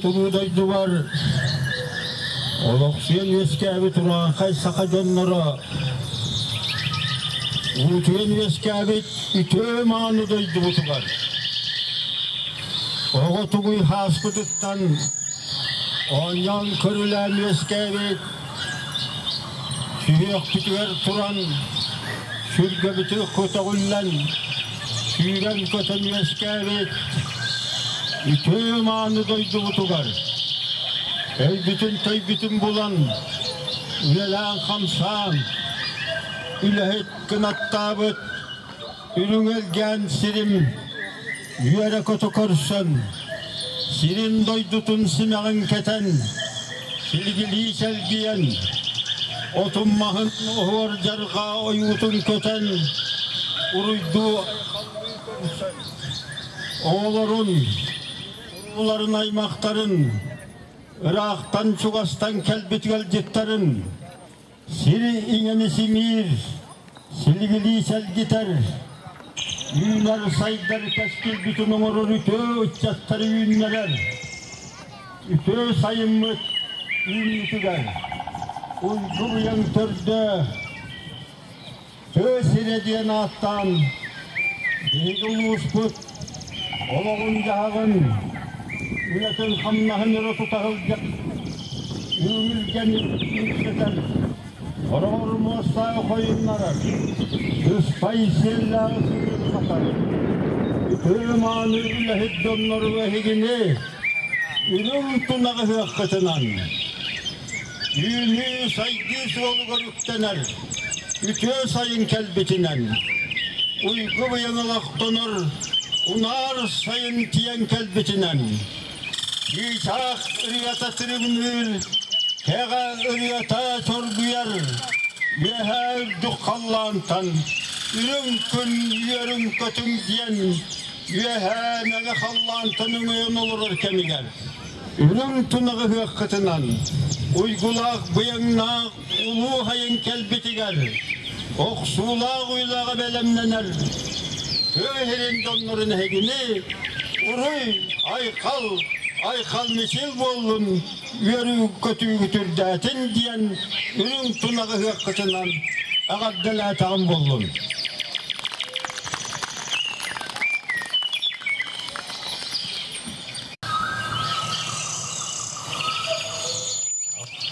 туруу дойдубар олохсуйан үөскээбит урааҥхай саха дьонноро уутуйан үөскээбит үтүө мааны дойдубутугар оҕо тугуй хааспытыттан оонньоон көрүлээн үөскээбит сүһүөхпүтүгэр туран сүргэбитин көтөҕүллэн сүүрэн-көтөн үөскээбит үтүө мааны дойдубутугар өйбүтүн-төйбүтүн булан үлэлээн-хамсаан үлэһит кынаттаабыт үрүҥ элгээн сирим үөрэ-көтө көрсөн, сирин дойдутун симэҕин кэтэн, силигилии чэлгийэн, отун-маһын оһуор дьарҕаа ойуутун көтөн, уруйдуу көрсөн, оҕолорун, урууларын аймахтарын, ыраахтан-чугастан кэлбит ыалдьыттарын Сири иҥэни симиир, силигилии сэлгитэр, үүнэр-сайдар кэскилбитин оҥорор үтүө ыччаттары үүннэрэр, үтүө сайыммыт үүнүүтүгэр уйгу-быйаҥ төрдө Тыа сирэ диэн ааттаан биһиги улууспут олоҕун-дьаһаҕын, үлэтин-хамнаһын өрө тута сылдьар үүмүлгэн үксэтэр, хороҕор муостааҕы хойуннарар, сыспай сиэллээҕи сытырҕатар, үтүө-мааны үлэһит дьоннору эһигини үрүҥ тунаҕы ыһыаххытынан үүнүү-сайдыы суолугар үктэнэр үтүө сайын кэлбитинэн, уйгу быйаҥ олохтонор унаар сайын тиийэн кэлбитинэн, чыычаах ырыата тырымныыр, кэҕэ ырыата чоргуйар, үөһээ үрдүк халлаантан үрүҥ күн үөрүҥ көтүҥ диэн үөһээ мэҥэ халлаантан өҥөйөн олорор кэмигэр үрүҥ тунаҕы ыһыаххытынан уйгулаах быйаҥнаах улуу айан кэлбитигэр охсуулаах уйлаҕа бэлэмнэнэр тыа сирин дьоннорун эһигини уруй айхал айхал мичил буоллун үөрүү көтүүгүт үрдээтин диэн үрүҥ тунаҕы ыһыаххытынан эҕэрдэлээтэҕим буоллун.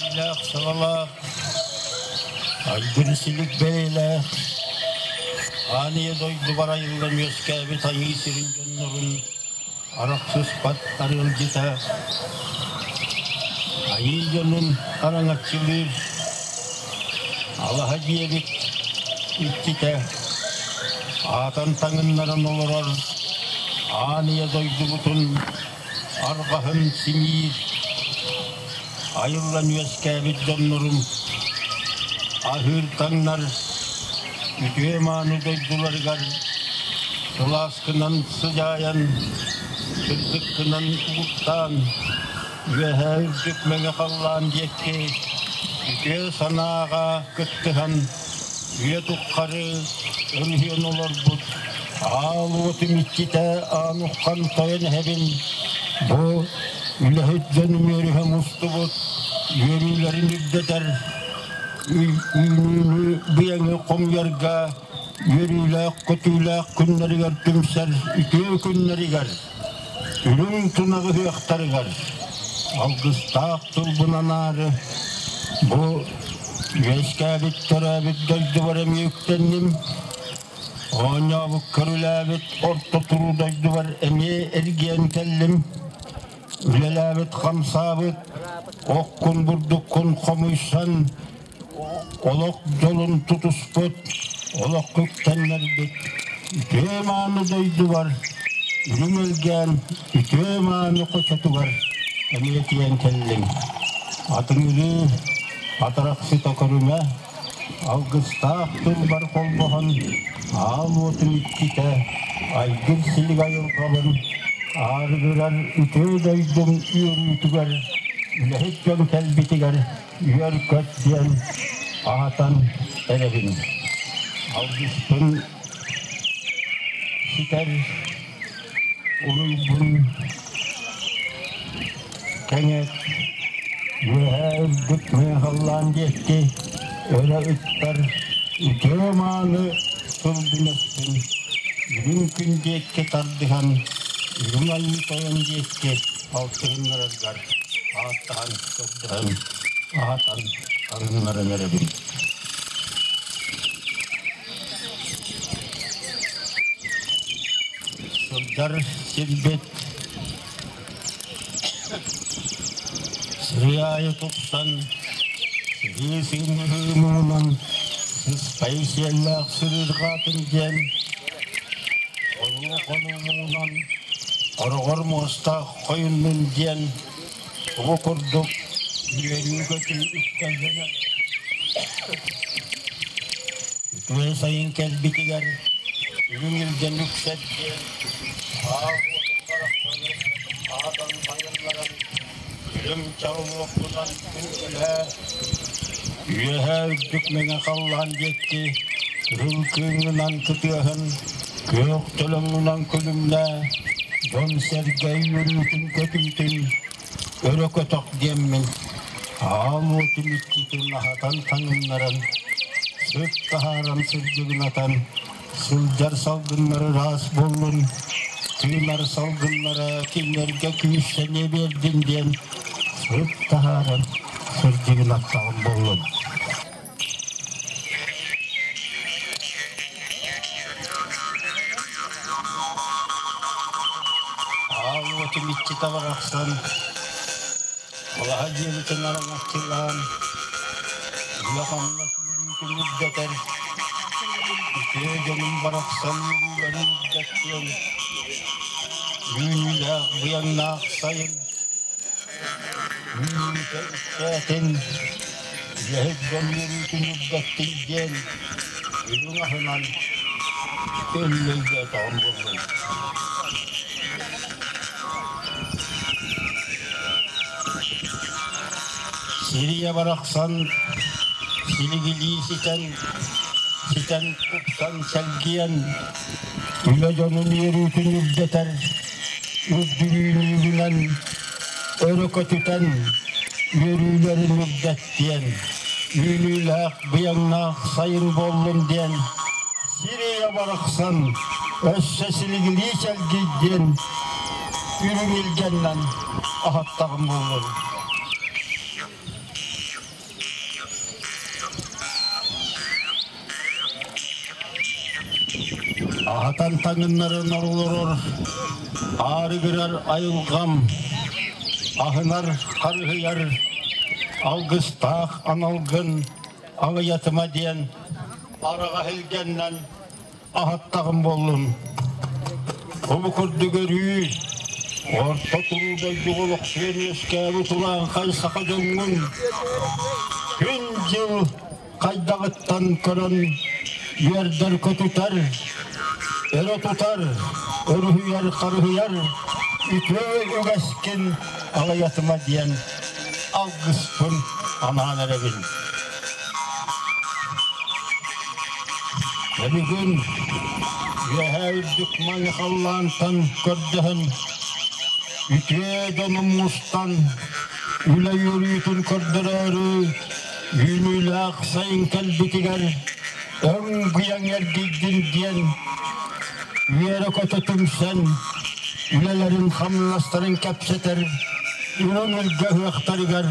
Илээх саҕалаах, айгыр силик бэйэлээх, Аан Ийэ дойдубар айыллан үөскээбит айыы сирин дьоннорун арахсыспат арыалдьыта, айыы дьонун араҥаччылыыр алаһа дьиэбит иччитэ, аатан таҥыннаран олорор Аан Ийэ дойдубутун арҕаһын симиир, айыллан үөскээбит дьоннорум аһыыр-таҥнар үтүө-мааны дойдуларыгар сылааскынан сыдьаайан, сырдыккынан угуттаан, үөһээ үрдүк мэҥэ халлаан диэки үтүө санааҕа кыттыһан үйэ тухары өрүһүйэн олорбут аал уотум иччитэ Аан Уххан тойон эһэбин бу үлэһит дьонум үөрүһэ мустубут үөрүүлэрин үрдэтэр үүнүүнү быйаҥы хомуйарга үөрүүлээх көтүүлээх күннэригэр түмсэр үтүө күннэригэр үрүҥ тунаҕы ыһыахтарыгар алгыстаах тылбын анаары бу үөскээбит төрөөбүт дойдубар эмиэ үктэнним. Оонньообут көрүлээбит орто туруу дойдубар эмиэ эргийэн кэллим. Үлэлээбит хамсаабыт оккун бурдуккун хомуйсан олох дьолун тутуспут, олоххо үктэннэрбит үтүө-мааны дойдубар үрүҥ элгээн үтүө-мааны хочотугар эмиэ тиийэн кэллим. Атыҥырыы, атарахсыта көрүмэ, алгыстаах тылбар холбоһон, аал уотун иччитэ, айгыр силик айылҕабын аарыгырар үтүө дойдум үөрүүтүгэр, үлэһит дьон кэлбитигэр үөр-көт диэн аһатан эрэбин. Алгыспын ситэр уруйбун. Кэҥэт, үөһээ үрдүк мыаһаллаан диэки өрө ыттар үтүө-мааны сылгынэспин үрүҥ күн диэки тардыһан, үрүҥ айыы тойон диэки алтыһыннараргар ааттаһан көрдөһөн, аһатан таҥыннаран эрэбин. Сылдьар сирбит Сырыы аайы тупсан, сыһыы сыҥыһыымынан сыспай сиэллээх сырыырҕаатын диэн, оруо хонуумунан хороҕор муостаах хойуннун диэн, оҕо курдук үөрүү-көтүү үктэллэнэ Үтүө сайын кэлбитигэр үрүҥ илгэн үксэт диэн аал уотун барахсаны аһатан сайыннаран күлүм чаҕылуохпунан күн үлэ үөһээ үрдүк мэҥэ халлаан диэки кыһыл кыыҥынан кытыаһын күөх төлөҥүнэн күлүмнээ дьон-сэргэ үөрүүтүн көтүүтүн өрө көтөх диэммин аал уотун иччитин аһатан таҥыннаран сыт таһааран сырдьыгынатан сылдьар салгыннары ыраас буоллун тыынар салгыннара кинилэргэ күүс-сэниэ биэрдин диэн сыт таһааран сырдьыгынаттаҕым буоллун. Аал уотум иччитэ барахсан балаһа дьиэбитин араҥаччылаан үлэ-хамнас үөрүүтүн үрдэтэр үтүө дьонум барахсан үөрүүлэрин үрдэттиэн үүнүүлээх быйаҥнаах сайын Үүнүүтэ үксээтин, үлэһит дьон үөрүүтүн үрдэттин диэн үрүҥ аһынан өллөйдөөтөҕүм буоллун. Сирийэ барахсан силигилии ситэн, ситэн тупсан сэлгийэн, үлэ дьонун үөрүүтүн үрдэтэр үрдүгүүнүүгүнэн өрө көтүтэн, үөрүүлэрин үрдэттиэн, үүнүүлээх быйаҥнаах сайын буоллун диэн сир ийэ барахсан өссө силигилии чэлгийдиэн үрүҥ илгэннэн аһаттаҕым буоллун. Аһатан таҥыннаран олорор аарыгырар айылҕам, аһынар харыһыйар алгыстаах аналгын аҕыйатыма диэн араҕас илгэннэн аһаттаҕым буоллун. Бу курдук өрүү орто туруу дойдуга олохсуйан үөскээбит улааҥхай саха дьоҥҥун күн-дьыл хайдаҕыттан көрөн үөрдэр-көтүтэр, өрө тутар, өрүһүйэр-харыһыйар үтүө үгэскин алайатыма диэн алгыспын анаан эрэбин. Бүгүн үөһээ үрдүк май халлаантан көрдөһөн, үтүө дьонум мустан, үлэ үөрүүтүн көрдөрөөрү Үүнүүлээх сайын кэлбитигэр өҥ-быйаҥ эргийдин диэн үөрэ-көтө түмсэн, үлэлэрин-хамнастарын кэпсэтэр үрүҥ илгэ ыһыахтарыгар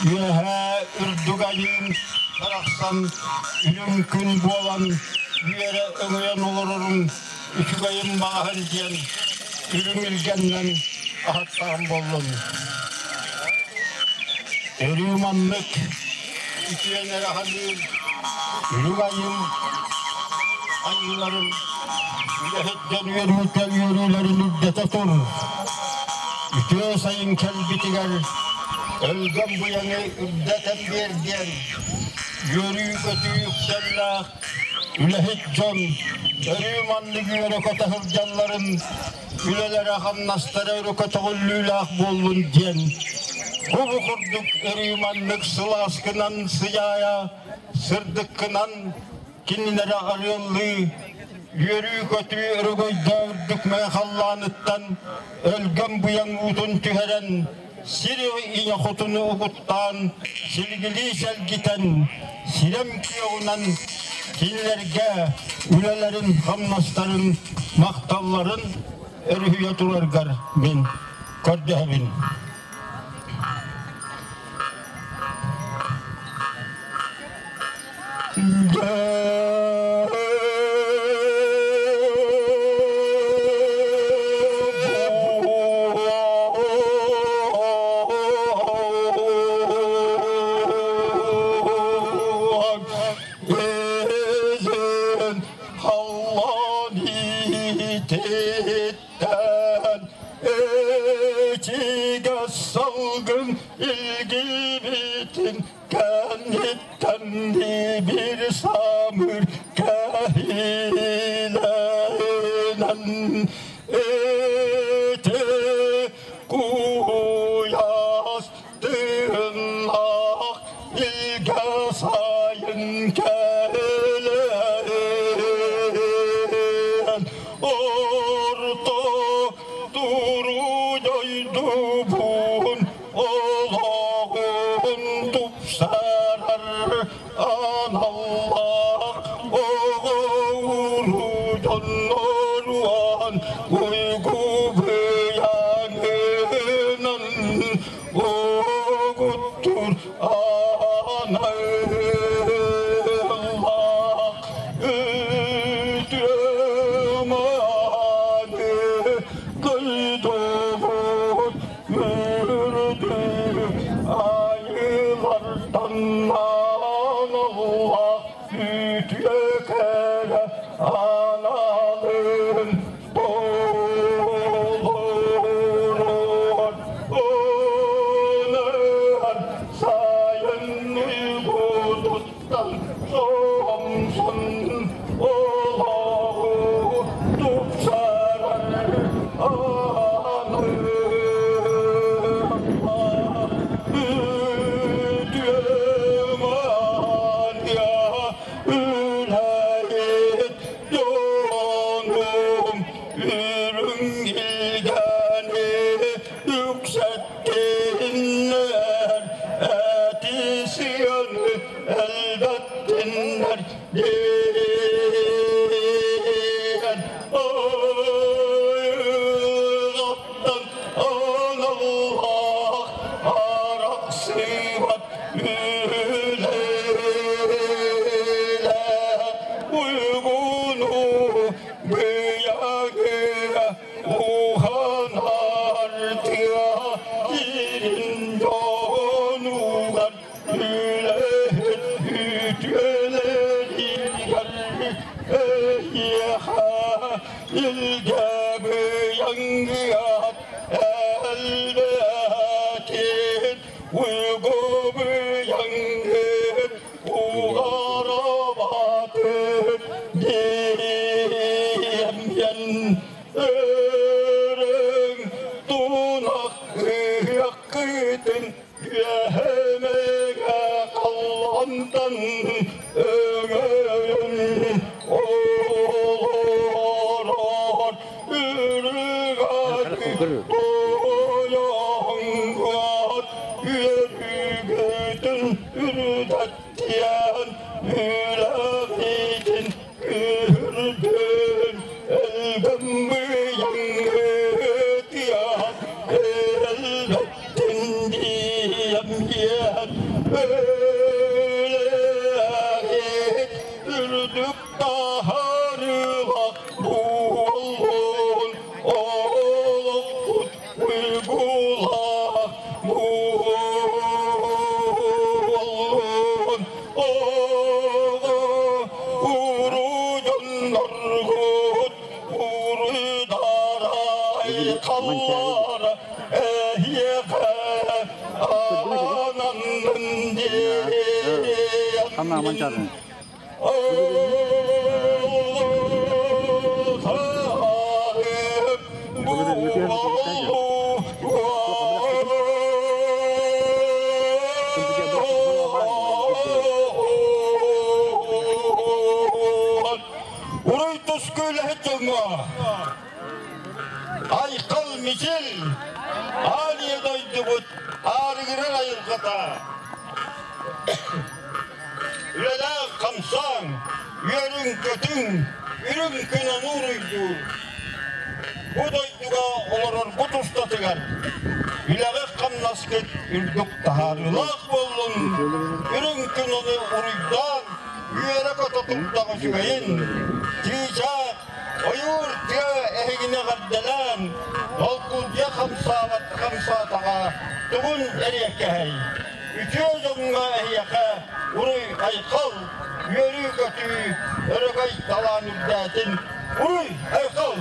үөһээ үрдүк айыым барахсан үрүҥ күн буолан үөрэ өҥөйөн олорорун үчүгэйин баҕаһын диэн үрүҥ илгэннэн аһаттаҕым буоллун. Өрүү маннык үтүөн эрэ аһыныыр үрүҥ айым айыыларын үлэһит дьон үөрүүтэ үөрүүлэрин үрдэтэ тур. Үтүө сайын кэлбитигэр өлгөм быйаҥы үрдэтэн биэр диэн үөрүү-көтүү үктэллээх Үлэһит дьон өрүү маннык үөрэ-көтө сылдьалларын, үлэлэрэ-хамнастара өрө көтөҕүллүүлээх буоллун диэн, бу курдук өрүү маннык сылааскынан сыдьаайа, сырдыккынан кинилэри арыаллыы, үөрүү-көтүү өрөгөйдөөх үрдүк мэҥэ халлааныттан өлгөм быйаҥ уутун түһэрэн, Сир ийэ хотуну угуттаан, силигилии сэлгитэн, сирэм күөҕүнэн кинилэргэ үлэлэрин, хамнастарын, махталларын өрүһүйэ тураргар мин көрдөһөбүн. Салгын илгибитин кэнниттэн bir samur кэһиилэнэн эти куйаас тыыннаах илгэ сайын кэлэн орто туру дойдубун олоҕун тупсарар аналлаах оҕоуру дьонноруан уйгу быйаҥынан угуттур аналлаах үтүө-мааны дойдубут Мүрдү айылартан аналла үтүө кэрэ аналын толорор ынырар сайын уйгутуттан сомсон олоҕу тупсарар Yükselttinler, etisini elbettinler, diyen ayılattan anallah araksıvat ülele uygunu bıyagıya uhan artıya girin donugar үлэһит үтүөлэригэр эйиэхэ илгэ быйаҥыат элбээтин уйгу быйаҥыт уҕарабатын диэмйэн өрөҥ тунах ыһыаххытын үөһэмэгэ халлантан өҥөйөн олорор үрүҥ тойоҥҥот үөрүүгүтүн үрдэттиэн үрэҕитин күрдүн өлгөм быйаҥҥытыйан элбэттин диэмиэн өлөҕит үрдүк таһарыга буоллун олохпут уйгулаах буоллун оҕо уруу дьонноргут уруйдарай халлара эһиэхэ ананнын Ханна диэн манчарын. Уруй тускул хэтчоҥҥо! Айхал мичил! Аан ийэ дойдубут аарыгырар айылҕата Үлэлээх хамсааҥ, үөрүҥ-көтүҥ, үрүҥ күн онуур-уйдуур. Бу дойдуга олороргут устатыгар үлэҕит-хамнаскыт үрдүк таһаарыылаах буоллун, үрүҥ күн ону уруйдаан, үөрэ-көтө турдаҕа үчүгэйин, чыычаах, ойуур тыа эһигини эҕэрдэлээн, долгуйа хамсаабат хамсаатаҕа тугун эриэккэһэй? Үтүө дьоҥҥо эһиэхэ уруй-айхал, үөрүү-көтүү, өрөгөй талаан үрдээтин! Уруй-айхал!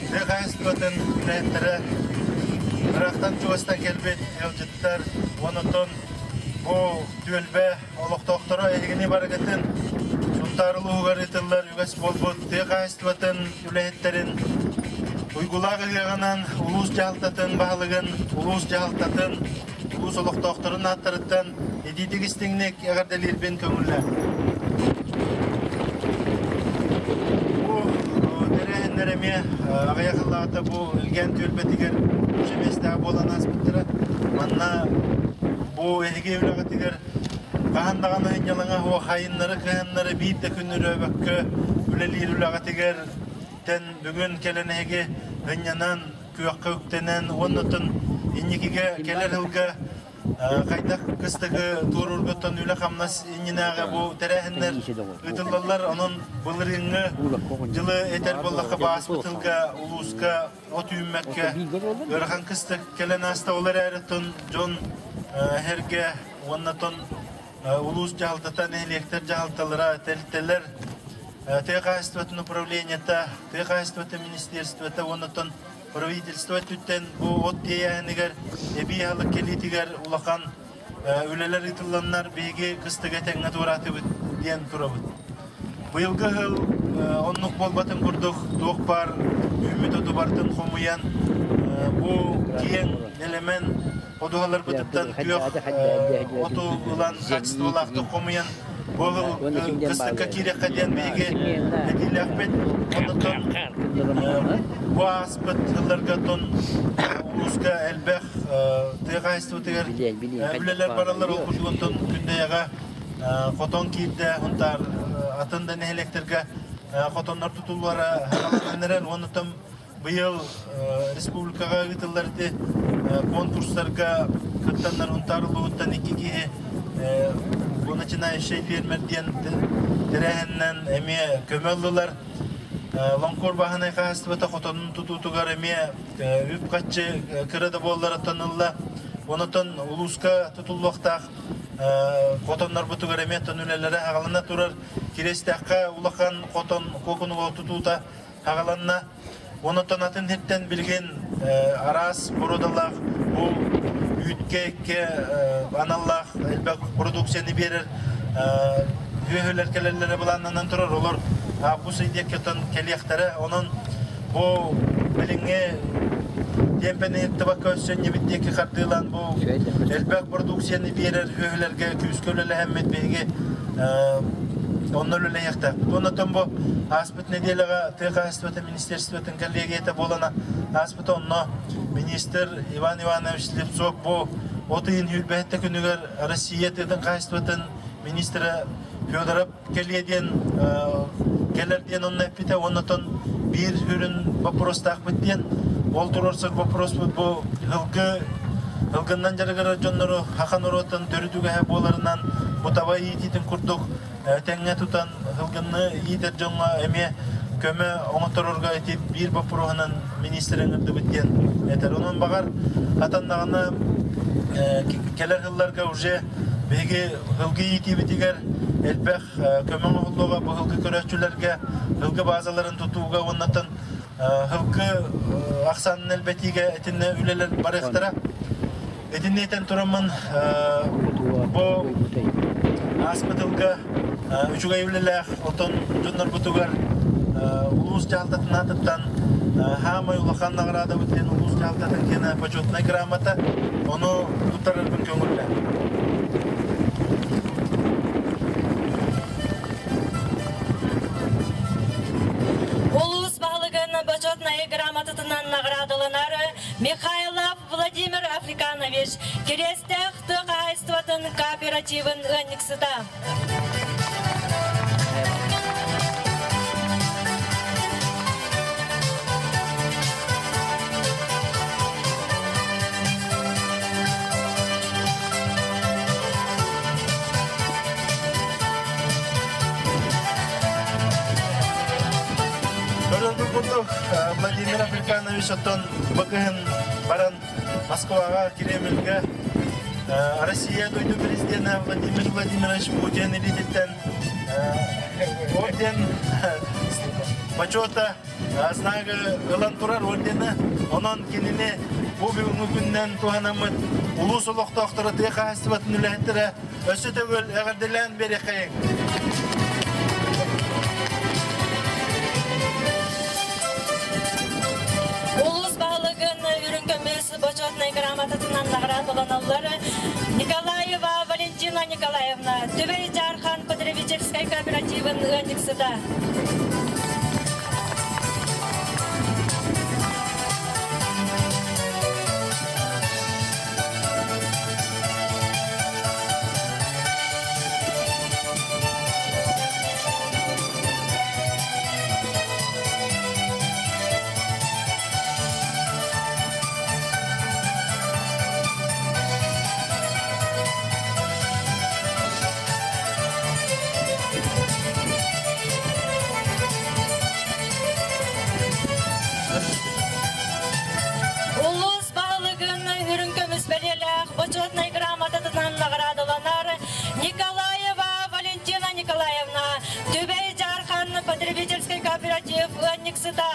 Тыа хаһаайыстыбатын үлэһиттэрэ ыраахтан чугастан кэлбит ыалдьыттар уонна оттон бу түөлбэ олохтоохторо эһигини барыгытын Сунтаар улууһугар ыытыллар үгэс буолбут тыа хаһаайыстыбатын үлэһиттэрин уйгулаах ыһыаҕынан улуус дьаһалтатын баһылыгын, улуус дьаһалтатын, улуус олохтоохторун ааттарыттан итиитик истиҥник эҕэрдэлиирбин көҥүллээн. Бу тэрээһиннэр эмиэ аҕыйах сыллааҕыта бу Илгээн түөлбэтигэр үчүгэйдээх буолан ааспыттара. Манна бу эһиги үлэҕитигэр хаһан даҕаны сынньалаҥа суох хайыннары-кыһыннары биир да күн өрөөбөккө үлэлиир үлэҕитигэр тэн бүгүн кэлэн эһиги сынньанан, күөххэ үктэнэн уонна оттон инникигэ кэлэр сылга хайдах кыстыгы туоруургуттан үлэ-хамнас иннинээҕи бу тэрээһиннэр ыытыллаллар. Онон былырыыҥҥы дьылы этэр буоллахха бааспыт сылга улууска от үүммэккэ ыарахан кыстык кэлэн ааста. Ол эрээри оттон дьон эһэргэ уонна оттон улуус дьаһалтата, нэһилиэктэр дьаһалталара, тэрилтэлэр тыа хаһаайыстыбатын управлениета, тыа хаһаайыстыбатын министерствота уонна оттон правительство өттүттэн бу от тиэйээһинигэр, эбии аһылык кэлиитигэр улахан үлэлэр ыытылланнар биһиги кыстыгы этэҥҥэ туораатыбыт диэн турабыт. Быйылгы сыл оннук буолбатын курдук туох баар үүммүт оту барытын хомуйан бу киэҥ нэлэмэн ходуһаларбытыттан күөх оту ылан качестволаахтык хомуйан бу кыстыкка киириэххэ диэн биһиги этиилээхпит. Оннуттан бу ааспыт сылларга тон улууска элбэх тыа хаһаайыстыбатыгар үлэлэр бараллар. Ол курдук онтон Күндэйэҕэ хотон киирдэ, Сунтаар атын да нэһилиэктэргэ хотоннор тутуллара хаалан эрэр. Оннуттан быйыл республикаҕа ыытыллар ити конкурстарга кыттаннар Сунтаар улууһуттан икки киһи бу начинающий фермер диэн тэрээһиннэн эмиэ көмө ыллылар. Лоҥкур бааһынай хаһаайыстыбата хотонун тутуутугар эмиэ үп-харчы кыра да буоллар аттанылла. Онотон улууска тутуллуохтаах хотоннорбутугар эмиэ тон үлэлэрэ аҕалана турар. Кириэстээххэ улахан хотон куокунуга тутуута аҕаланна. Онотон атын сиртэн билигин араас боруодалаах бу үүткэ эккэ аналлаах элбэх продукцияны биэрэр үөһүлэр кэлэллэрэ былааннанан турар. Олор август ый диэккэтон кэлиэхтэрэ. Онон бу билиҥҥи тиэмпэни ыттыбакка өссө иннибит диэки хардыылаан бу элбэх продукцияны биэрэр үөһүлэргэ күүскэ үлэлэһэммит биһиги онно үлэлэһиэхтээхпит. Оннотон бу ааспыт нэдиэлэҕэ тыа хаһаайыстыбатын министерствотын коллегията буолан ааспыта онно министр Иван Иванович Слепцов бу от ыйын сүүрбэһиттэ күнүгэр Россия тыатын хаһаайыстыбатын министрэ Федоров кэлиэ диэн кэлэр диэн онно эппитэ уонна оттон биир сүрүн боппуруостаахпыт диэн ол туруорсар боппуруоспут бу ылгы ылгыннан дьарыгырар дьоннору саха норуотун төрүт үгэһэ буоларынан бу таба иитиитин курдук тэҥҥэ тутан ылгынны иитэр дьоҥҥо эмиэ көмө оҥотторорго ити биир боппуруоһунан министр ыҥырдыбыт диэн этэр. Онон баҕар атаннаҕына кэлэр сылларга уже биһиги ылгы иитиибитигэр элбэх көмө оҥоһуллуоҕа бу ылгы көрөөччүлэргэ ылгы базаларын тутууга уоннатан ылгы ахсаанын элбэтиигэ итиннэ үлэлэр барыахтара. Итинни этэн тураммын бу ааспыт ылга үчүгэй үлэлээх отон дьоннорбутугар улуус дьаһалтатын аатыттан хаамай улахан наҕараадабыт диэн улуус дьаһалтатын киэнэ почетнай грамота ону туттарарбын көҥүллээн. грамотатынан наградаланар Михайлов Владимир Африканович, Кириэстээх тыа хаһаайыстыбатын кооперативын ыанньыксыта. Көрөргүт курдук, Владимир Африканович оттон быкыһын баран Москваҕа, Кремльгэ Россия дойду президенэ Владимир Владимирович Путин илиититтэн орден почета знагы ылан турар ордена. Онон кинини бу бүгүҥҥү күнүнэн туһанаммыт улуус олохтоохторо тыа хаһаайыстыбатын үлэһиттэрэ өссө төгүл эҕэрдэлээн биэриэххэйиҥ. Улуус баһылыгын үрүҥ көмүс бочуотунай грамотатынан наҕараадаланаллар Николаева Валентина Николаевна, Түбэй Дьаархан потребительскай кооперативын ыанньыксыта. Улуус баһылыгын үрүҥ көмүс бэлиэлээх бочуотунай грамотатынан наҕараадаланар Николаева Валентина Николаевна, Түбэй Дьаархан потребительский кооператив ыанньыксыта.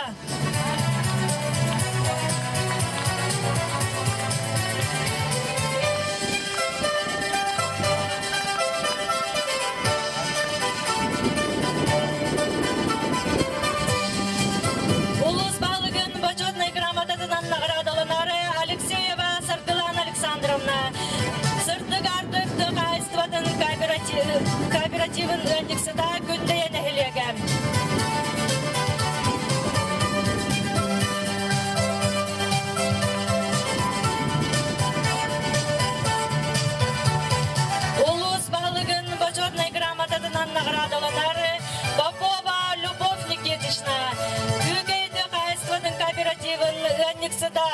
Улуус баһылыгын бочуотунай грамотатынан наҕараадаланар Алексеева Саргылана Александровна, Сырдык Ардык тыа хаһаайыстыбатын кооперативын ыанньыксыта Күндэйэ нэһилиэгэ. Улуус баһылыгын бочуотунай грамотатынан наҕараадаланар Попова Любовь Никитична, Күүкэй тыа хаһаайыстыбатын кооперативын ыанньыксыта.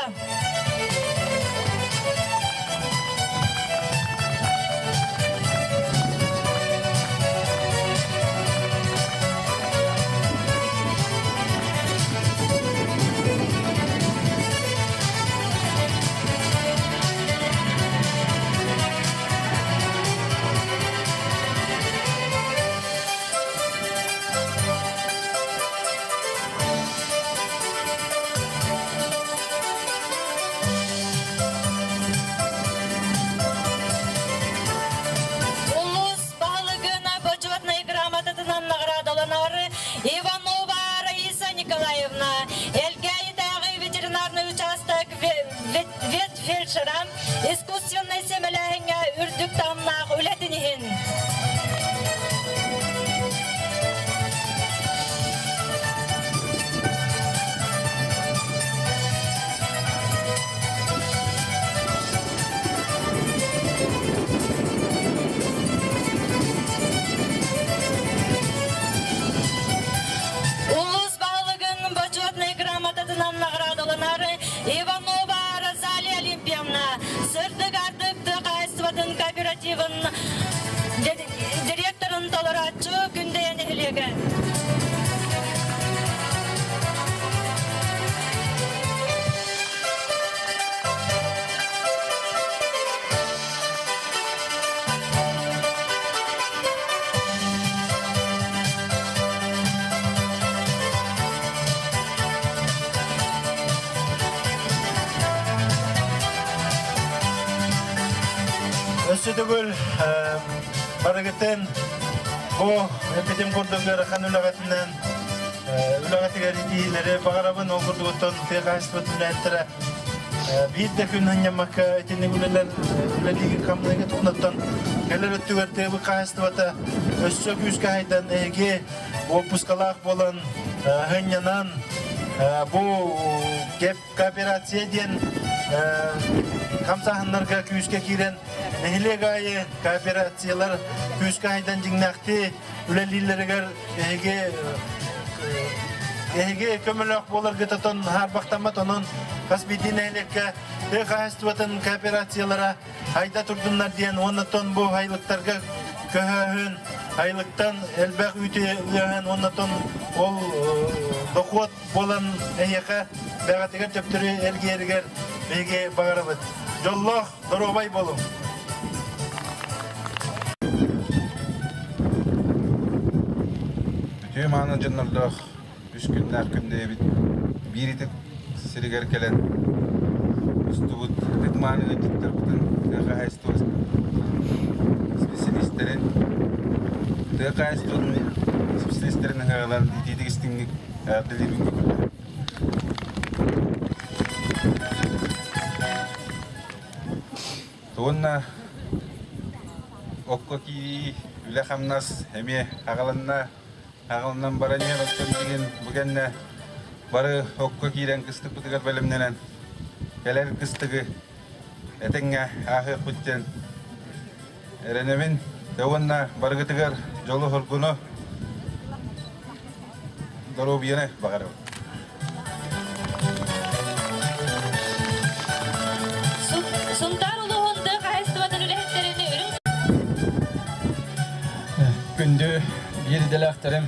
Улуус баһылыгын бочуотунай грамотатынан наҕараадаланар Иванова Раиса Николаевна, Элгээйитээҕи ветеринарный участок ветфельдшера, искусственнай сэмэлээһиҥҥэ үрдүк таһымнаах үлэтин иһин. Улуус баһылыгын бочуотунай грамотатынан наҕараадаланар Иванова Розалия Олимпиевна, Сырдык Ардык тыа хаһаайыстыбатын кооперативын директорын толорооччу Күндэйэ нэһилиэгэ. Өссө төгүл барыгытын бу эпитим курдук ыарахан үлэҕитинэн үлэҕитигэр итиилэри баҕарабын. Ол курдугуттан тыа хаһаайыстыбатын үлэһиттэрэ биир да күн ынньаммакка итинник үлэлэр үлэлиигин хамныыгыт оннуттан кэлэр өттүгэр тыабыт хаһаайыстыбата өссө күүскэ хайдан эһиги уоппускалаах буолан һынньанан. Бу кооперация диэн хамсааһыннарга күүскэ киирэн нэһилиэк аайы кооперациялар күүскэ хайдан дьиҥнээхтии үлэлииллэригэр эһиги эһиги көмөлөөх буоларгытытын хаарбахтаммат онон хас биирдии нэһилиэккэ тыа хаһаайыстыбатын кооперациялара хайда турдуннар диэн уоннаттан бу айлыктарга көһөөһүн айлыктан элбэх үүтү ыаһын уоннаттан ол дохуот буолан эһиэхэ бэҕэтигэр төптөрү эргийэригэр биһиги баҕарабыт. Дьоллоох, доруобай буолуҥ! Үтүө мааны дьоннордоох үс күннээх күндэйэбит биир итик сиригэр кэлэн устубут ытык мааны ыалдьыттарбытын тыа хаһаайыстыба специалистэрин тыа хаһаайыстыбатын специалистэрин ыһыаҕынан итиитик истиҥник эҕэрдэлиибин көҥүллэһэбин. Уонна окко киирии үлэ-хамнас эмиэ аҕаланна. Аҕалынан баран иһэн оттон билигин бу кэннэ бары окко киирэн кыстыкпытыгар бэлэмнэнэн кэлэр кыстыгы этэҥҥэ ааһыахпыт диэн эрэнэбин. Уонна барыгытыгар дьолу-соргуну, доруобуйаны баҕарабын. Сунтаар улууһун тыа хаһаайыстыбатын үлэһиттэрин үрүҥ Күндү биир идэлээхтэрим,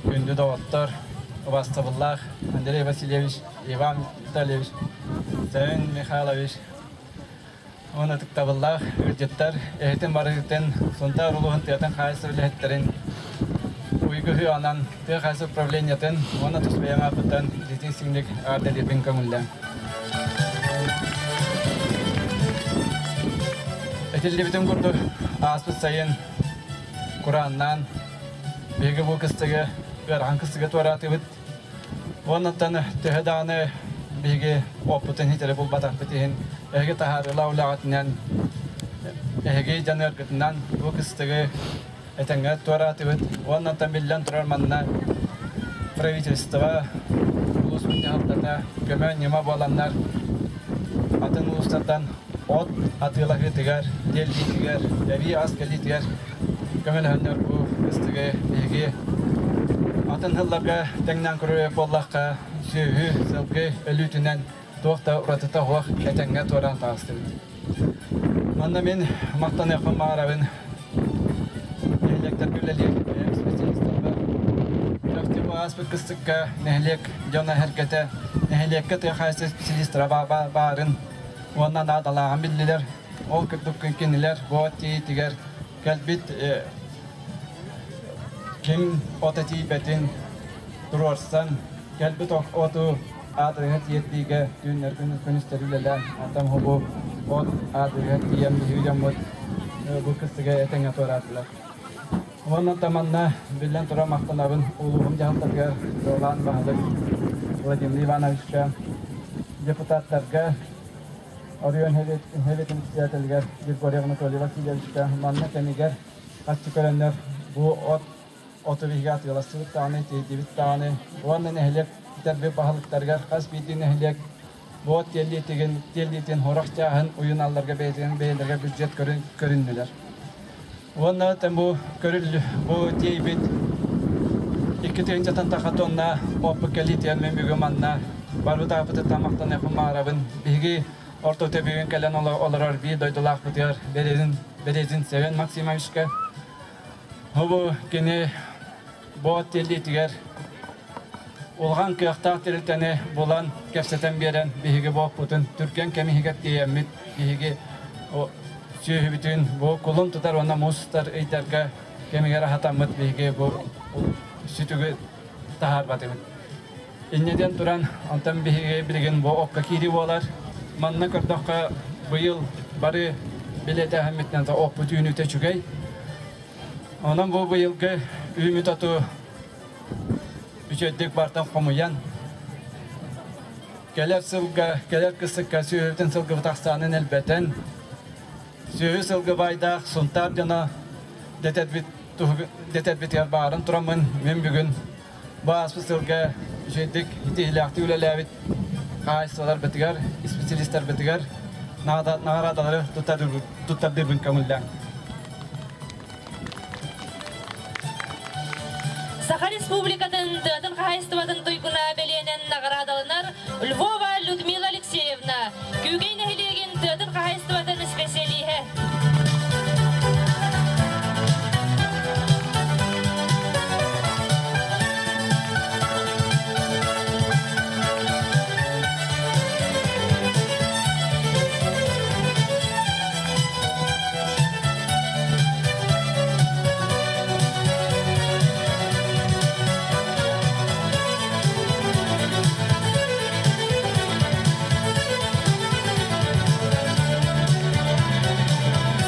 күндү доҕоттор, убаастабыллаах Андрей Васильевич, Иван Витальевич, Савин Михайлович уонна ытыктабыллаах ыалдьыттар, эһитин барыгытын Сунтаар улууһун тыатын хаһаайыстыба үлэһиттэрин уйгу анан тыа хаһаайыстыба управлениетын уонна тус бэйэм ааппыттан итии сиҥник эҕэрдэлиирбин көҥүллээн. Этиллибитин курдук, ааспыт сайын курааннаан биһиги бу кыстыгы ыарахан кыстыгы туораатыбыт. Уоннаттан төһө даҕаны биһиги оппутун хитэри булбатахпыт иһин эһиги таһаарыылаах үлэҕитинэн эһиги дьаныаргытынан бу кыстыгы этэҥҥэ туораатыбыт. Уоннаттан биллэн турар манна правительство улууспут дьаһалтата көмө-ньыма буоланнар атын улуустартан от атыылаһыытыгар, тиэллиитигэр, эбии ас кэлиитигэр көмөлөһөннөр бу кыстыгы биһиги атын сылларга тэҥнээн көрөр буоллахха сүөһү, сылгы өлүүтүнэн туох да уратыта суох этэҥҥэ туораан таҕыстыбыт. Манна мин махтаныахпын баҕарабын нэһилиэктэргэ үлэлиир бэйэм специалистарбар. Чахчы бу ааспыт кыстыкка нэһилиэк дьоно эһэргэтэ нэһилиэккэ тыа хаһаайыстыба специалистара баарын уонна наадалааҕын биллилэр. Ол курдук кинилэр бу тиийитигэр кэлбит ким от этиийбэтин туруорсан, кэлбит оту аадырыһа тиэрдиигэ түүннэр күнүстэри үлэлээн, онтон бу от аадырыһа тиийэн биһиги дьоммут бу кыстыгы этэҥҥэ туораатылар. Уонна таманна биллэн турар махтанабын улууһум дьаһалтатыгар Ролан Баһылык Владимир Ивановичка, депутаттарга Оройуон Сэбиэтин председателигэр Григорий Анатолий Васильевичка манна кэмигэр хаччы көрөннөр бу от оту биһиги атыыластыбыт даҕаны, тиэйдибит даҕаны уонна нэһилиэк бүтэрбит баһылыктарыгар хас биирдии нэһилиэк бу от тиэллиитигин тиэллиитин хорох чааһын уйун алларга бэйэтин бэйэлэригэр бюджет көрүннүлэр. Уонна бу көрүл бу тиэйбит 2 тыһыынчаттан таха тонна оппут кэлиитигэр мен бүгүн манна барбыт ааппытыттан махтаныахпын баҕарабын. Биһиги орто бүгүн кэлэн олорор биир дойдулаахпытыгар Березин Березин Севен Максимовичка бу кини бу тиэллиитигэр улахан кыахтаах тэрилтэни булан кэпсэтэн биэрэн биһиги бу оппутун түргэн кэм иһигэр тиэйэммит биһиги сүөһүбүтүн бу кулун тутар уонна муус тутар ыйдарга кэмигэр аһатаммыт биһиги бу сүтүгү таһаарбатыбыт. Инньэ диэн туран, онтон биһиги билигин бу окко киирии буолар. Манна көрдөххө, быйыл бары билиэтэһэммитинэн оппут үүнүүтэ үчүгэй. Онон бу быйылгы үүмүт оту үчүгэйдик бартан хомуйан, кэлэр сылга, кэлэр кыстыкка сүөһүбүтүн сылгыбыт ахсаанын элбэтэн, сүөһү сылгы баайдаах Сунтаар дьоно дэтэрбит дэтэрбитигэр баарын тураммын, мин бүгүн Бу ааспыт сылга үчүгэйдик итиилээхтик үлэлээбит хаһаайыстыбаларбытыгар, специалистарбытыгар наҕараадалары туттардырбын көҥүллээҥ. Саха Республикатын тыатын хаһаайыстыбатын туйгуна бэлиэнэн наҕараадаланар Львова Людмила Алексеевна, Күүкэй нэһилиэгин тыатын хаһаайыстыбатын специалиһэ.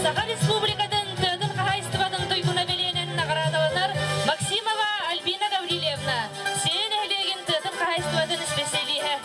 Саха Республикатын тыатын хаһаайыстыбатын туйгуна бэлиэнэн наҕараадаланар Максимова Альбина Гаврильевна, Сиэ нэһилиэгин тыатын хаһаайыстыбатын исписэлииһэ.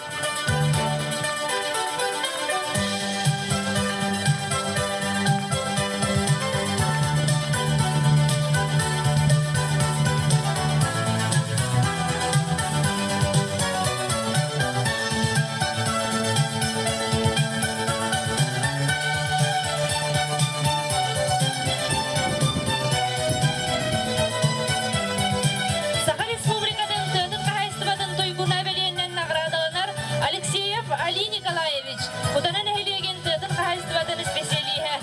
Саха Республикатын тыатын хаһаайыстыбатын туйгуна бэлиэнэн наҕараадаланар Алексеев Али Николаевич, Кутана нэһилиэгин тыатын хаһаайыстыбатын исписэлииһэ.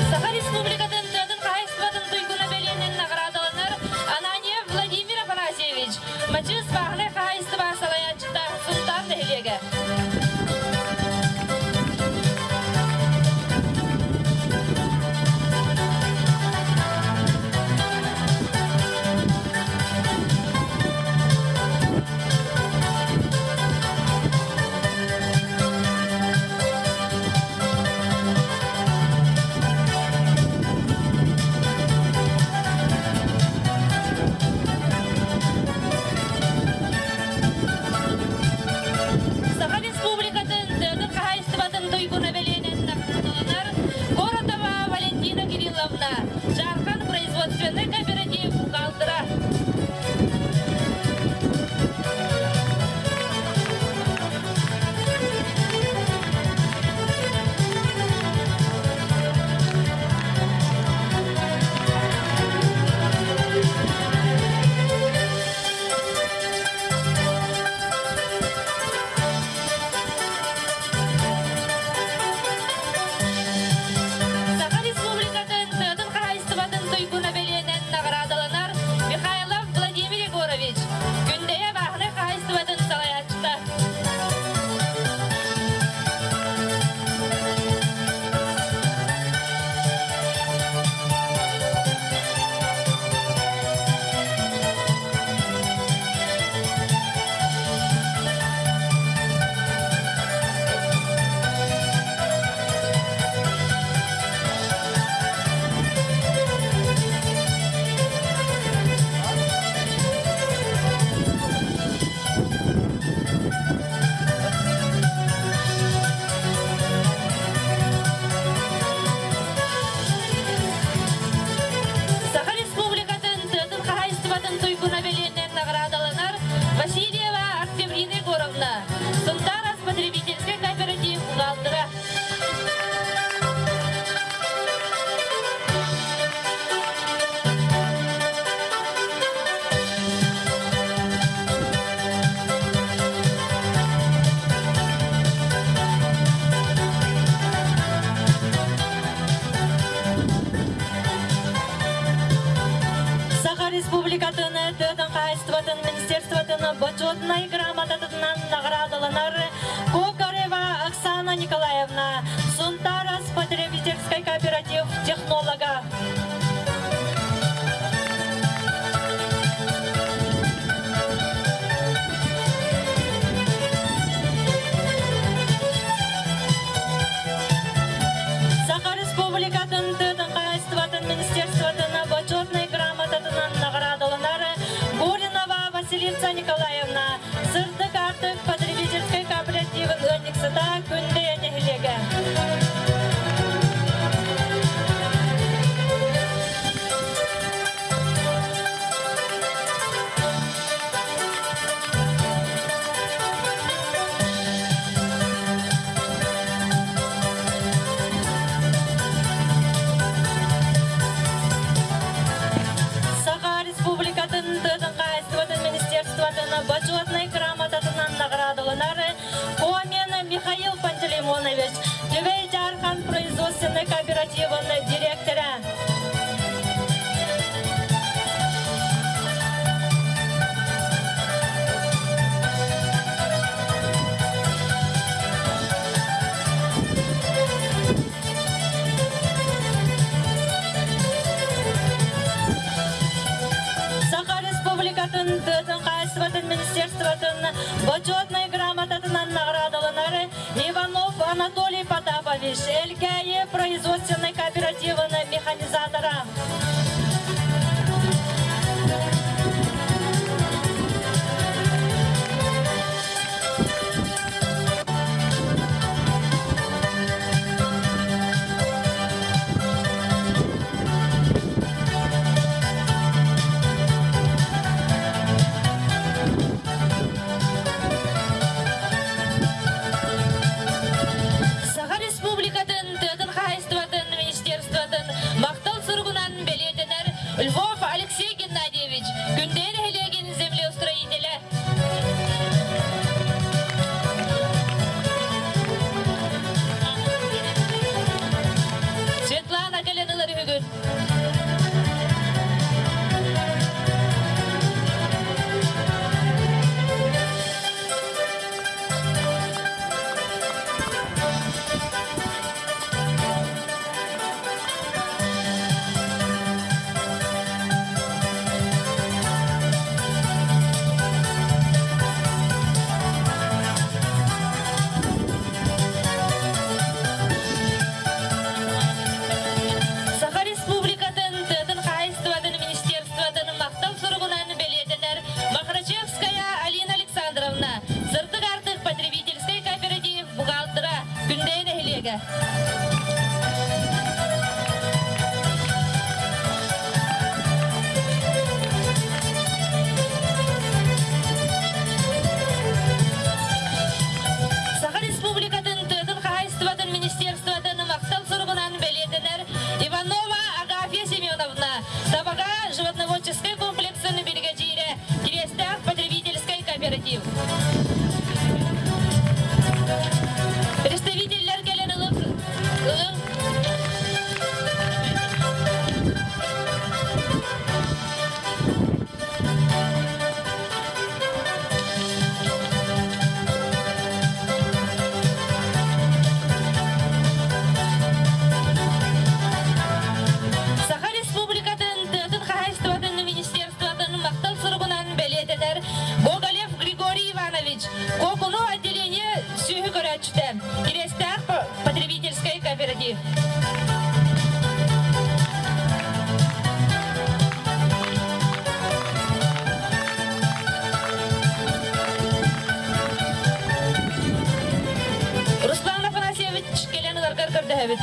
Саха Республикатын тыатын хаһаайыстыбатын туйгуна бэлиэнэн наҕараадаланар Ананьев Владимир Афанасьевич, Мачыыс бааһынай хаһаайыстыба салайааччыта, Сунтаар нэһилиэгэ. Саха Республикатын тыатын хаһаайыстыбатын туйгуна бэлиэнэн наҕараадаланар Коротова Валентина Кирилловна, Дьаархан производственнай кооператив бухгалтера. Саха Республикатын тыатын хаһаайыстыбатын туйгуна бэлиэнэн наҕараадаланар Михайлов Владимир Егорович, Күндэйэ бааһынай хаһаайыстыбатын салайааччыта. Саха Республикатын тыатын хаһаайыстыбатын туйгуна бэлиэнэн наҕараадаланар Васильева Октябрина Егоровна, Сунтаар потребительскай кооператив бухгалтера. Саха Республикатын тыатын хаһаайыстыбатын министерствотын бочуотунай грамотатынан наҕараадаланар Кокарева Оксана Николаевна, Сунтарас потребительский кооператив технолога. Республикатын тыатын хаһаайыстыбатын Министерствотын Бочуотунай грамотатынан наҕараадаланар Горинова Василиса Николаевна, Сырдык аартык потребительскай кооперативын ыанньыксыта, Күндэйэ нэһилиэгэ. Саха Республикатын тыатын хаһаайыстыбатын Министерствотын Бочуотунай грамотатынан наҕараадаланар Комин Михаил Пантелеймонович, Түбэй Дьаархан производственный кооперативын директора. Саха Республикатын тыатын хаһаайыстыбатын Министерствотын Бочуотунай грамотатынан наҕараадаланар Иванов Анатолий Потапович, Элгээйи производственный кооперативын механизатора. Саха Республикатын тыатын хаһаайыстыбатын Министерствотын махтал суругунан бэлиэтэнэр Львов Алексей Геннадьевич, Күндэйэ нэһилиэгин землеустроителэ. Светлана кэлэн ылар үһүгүн. Саха Республикатын тыатын хаһаайыстыбатын Министерствотын махтал суругунан бэлиэтэнэр Махрачевская Алина Александровна, Сырдык аартык потребительскай кооператив бухгалтера, Күндэйэ нэһилиэгэ. Саха Республикатын тыатын хаһаайыстыбатын Министерствотын махтал суругунан бэлиэтэнэр Иванова Агафья Семеновна, Табаҕа животноводческий комплексын биригэдьиирэ, Кириэстээх потребительский кооператив. Представителлэр кэлэн ылыҥ. Ылыҥ. Саха Республикатын тыатын хаһаайыстыбатын Министерствотын махтал суругунан бэлиэтэнэр Гоголев Григорий Иванович, Куокуну отделение сүөһү көрөөччүтэ, Кириэстээх потребительский кооператив. Руслан Афанасьевич кэлэн ыларгар көрдөһөбүт.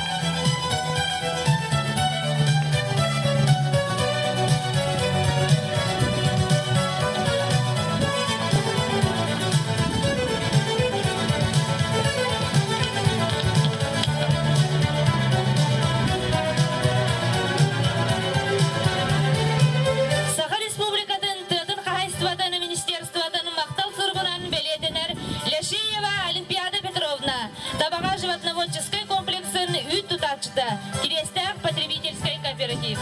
Саха Республикатын тыатын хаһаайыстыбатын Министерствотын махтал суругунан бэлиэтэнэр Ляшиева Олимпиада Петровна, Табаҕа животноводческий комплексын үүт тутааччыта, Кириэстээх потребительский кооператив.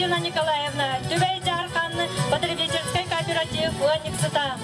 Валентина Николаевна, Түбэй Дьаархан потребительскай кооператив ыанньыксыта.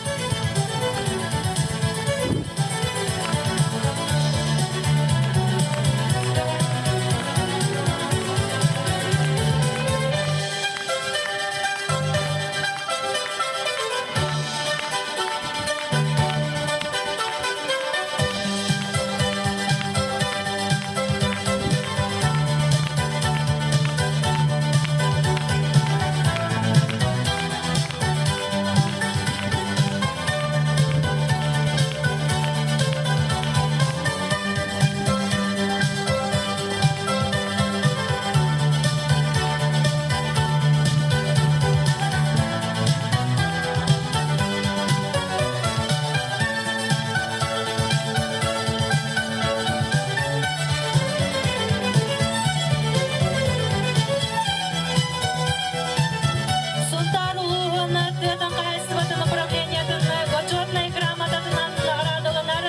Сунтаар улууһун тыатын хаһаайыстыбатын управлениетын Бочуотунай грамотатынан наҕараадаланар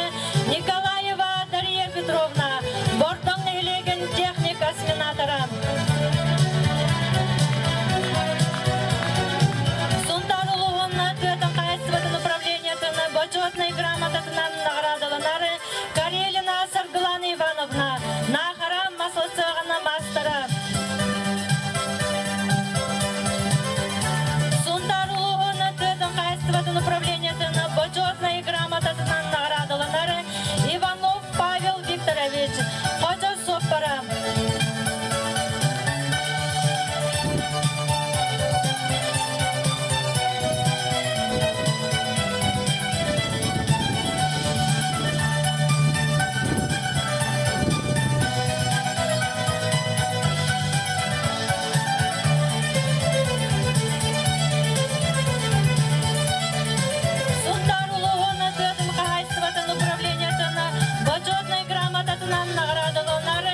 Николаева Дария Петровна, Бордоҥ нэһилиэгин техник-осеменатора. Сунтаар улууһун тыатын хаһаайыстыбатын управлениетын Бочуотунай грамотатынан наҕараадаланар Карелина Саргылана Ивановна, Наахара маслосыаҕына маастара. Сунтаар улууһун тыатын хаһаайыстыбатын управлениетын Бочуотунай грамотатынан наҕараадаланар Иванов Павел Викторович, Хочо суоппара. Сунтаар улууһун тыатын хаһаайыстыбатын управлениетын Бочуотунай грамотатынан наҕараадаланар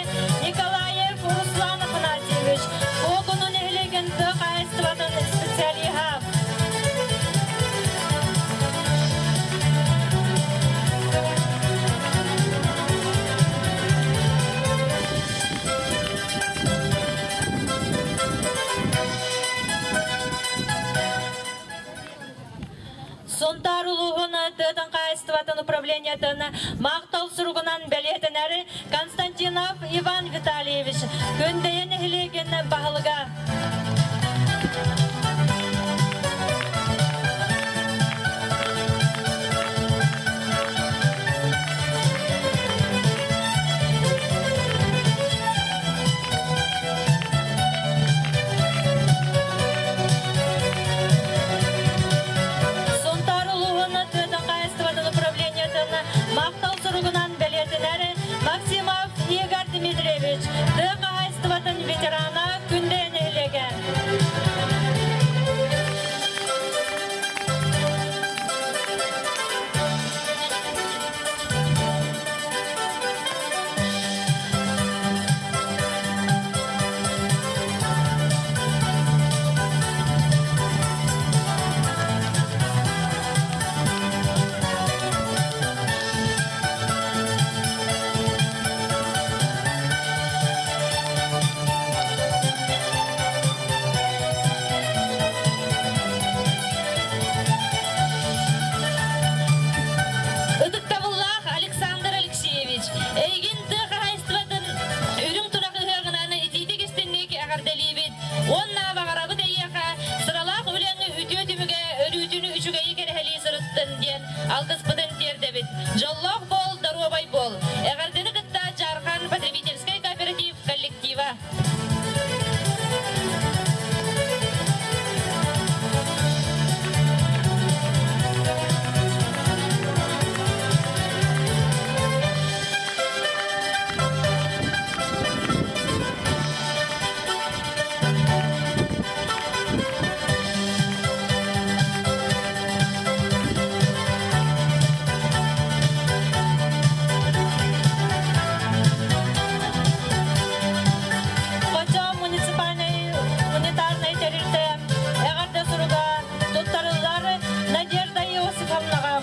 Николаев Руслан Афанасьевич, Куокуну нэһилиэгин тыа хаһаайыстыбатын специалиһа. Сунтаар улууһун тыатын хаһаайыстыбатын управлениетын махтал суругунан бэлиэтэнэр Константинов Иван Витальевич, Күндэйэ нэһилиэгин баһылыга. Сунтаар улууһун тыатын хаһаайыстыбатын управлениетын махтал суругунан бэлиэтэнэр Максимов Игорь Дмитриевич, тыа хаһаайыстыбатын ветерана, Күндэйэ нэһилиэгэ. Ытыктабыллаах Александр Алексеевич, эйигин тыа хаһаайыстыбатын үрүҥ тунах ыһыаҕынан итиитик истинник эҕэрдэлиибит уонна баҕарабыт эйиэхэ сыралаах үлэҥ үтүө түмүгэ өрүүтүн үчүгэйи кэрэһэлии сырыттын диэн алгыспытын тиэрдэбит. Дьоллоох буол, доруобай буол! Эҕэрдэни кытта Дьаархан потребительскай кооператив коллектива. Хочо муниципальнай унитарнай тэрилтэ эҕэрдэ суруга туттарыллар Надежда Иосифовнаҕа.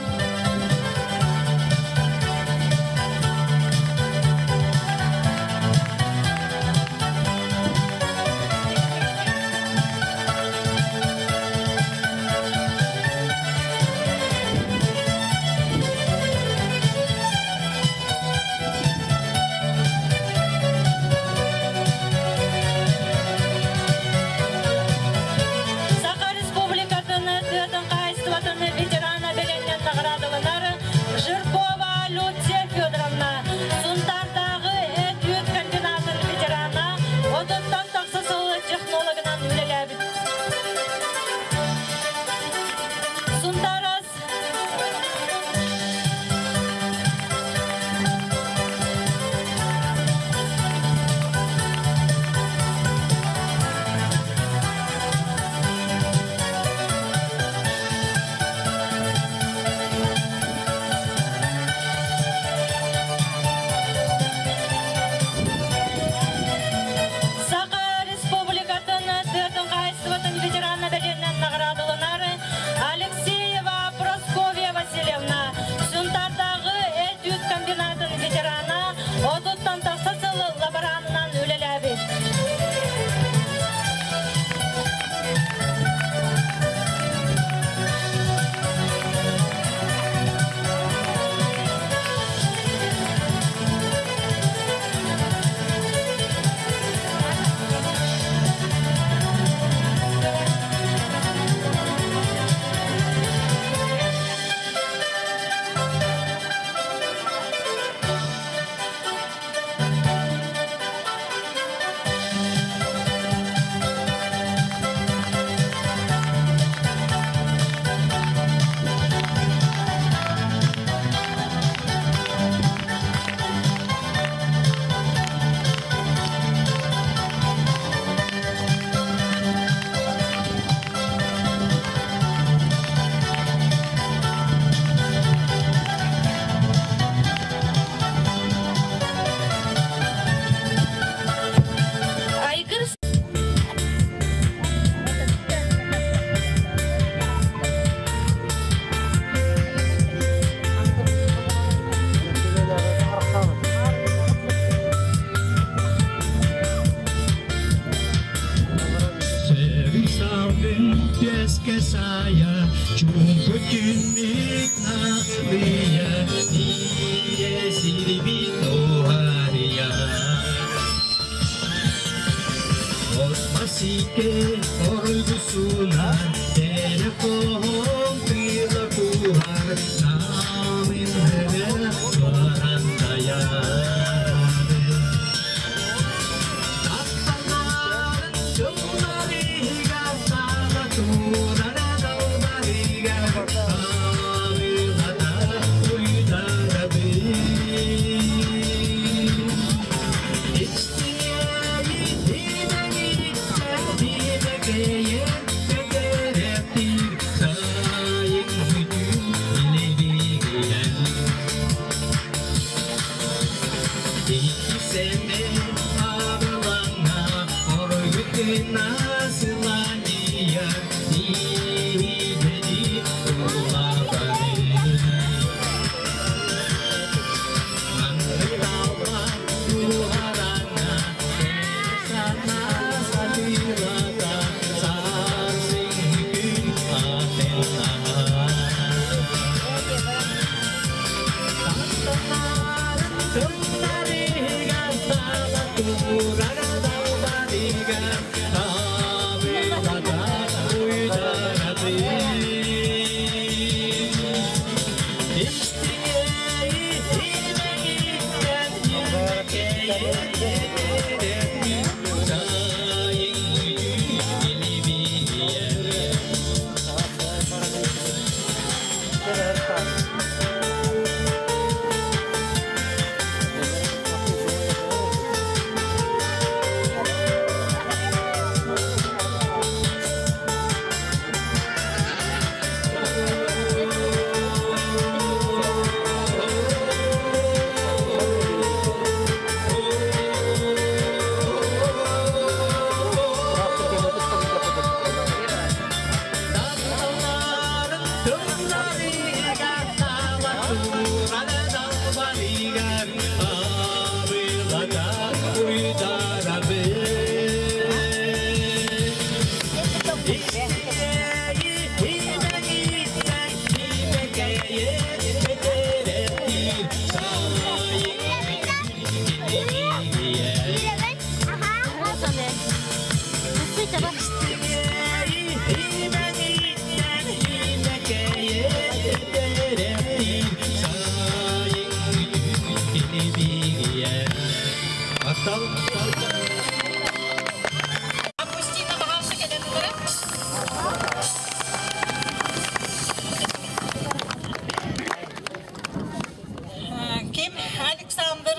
Ким Александр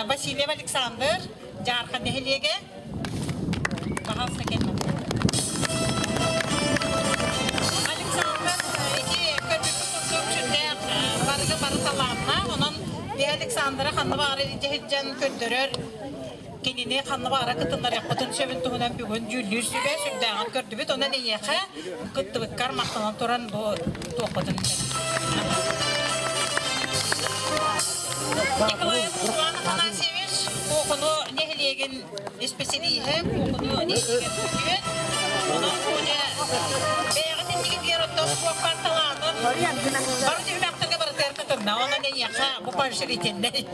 Васильев Александр Дьаархан нэһилиэгэ Пожалуйста, кэллим. Александр ити көрбүппүт курдук сүрдээх барыга бары талааннаах. Онон биһи Александры ханна баҕара илдьэ сылдьан көрдөрөр, кинини ханна баҕара кытыннарыахпытын сөбүн туһунан бүгүн дьүүллүүр сүбэ сүрдээҕин көрдүбүт. Онон эйиэхэ кыттыбыккар махтанан туран бу туохпутун Николаев Иван Афанасьевич Куокуну нэһилиэгин исписэлииһэ, Куокуну нэһилиэгин күтүөт. Онон бу дьэ бэйэҕит иннигитигэр оттон туохпар талаанын бары түһүмэхтэргэ барытыгар кытынна. Онон эйиэхэ бу поощрительный.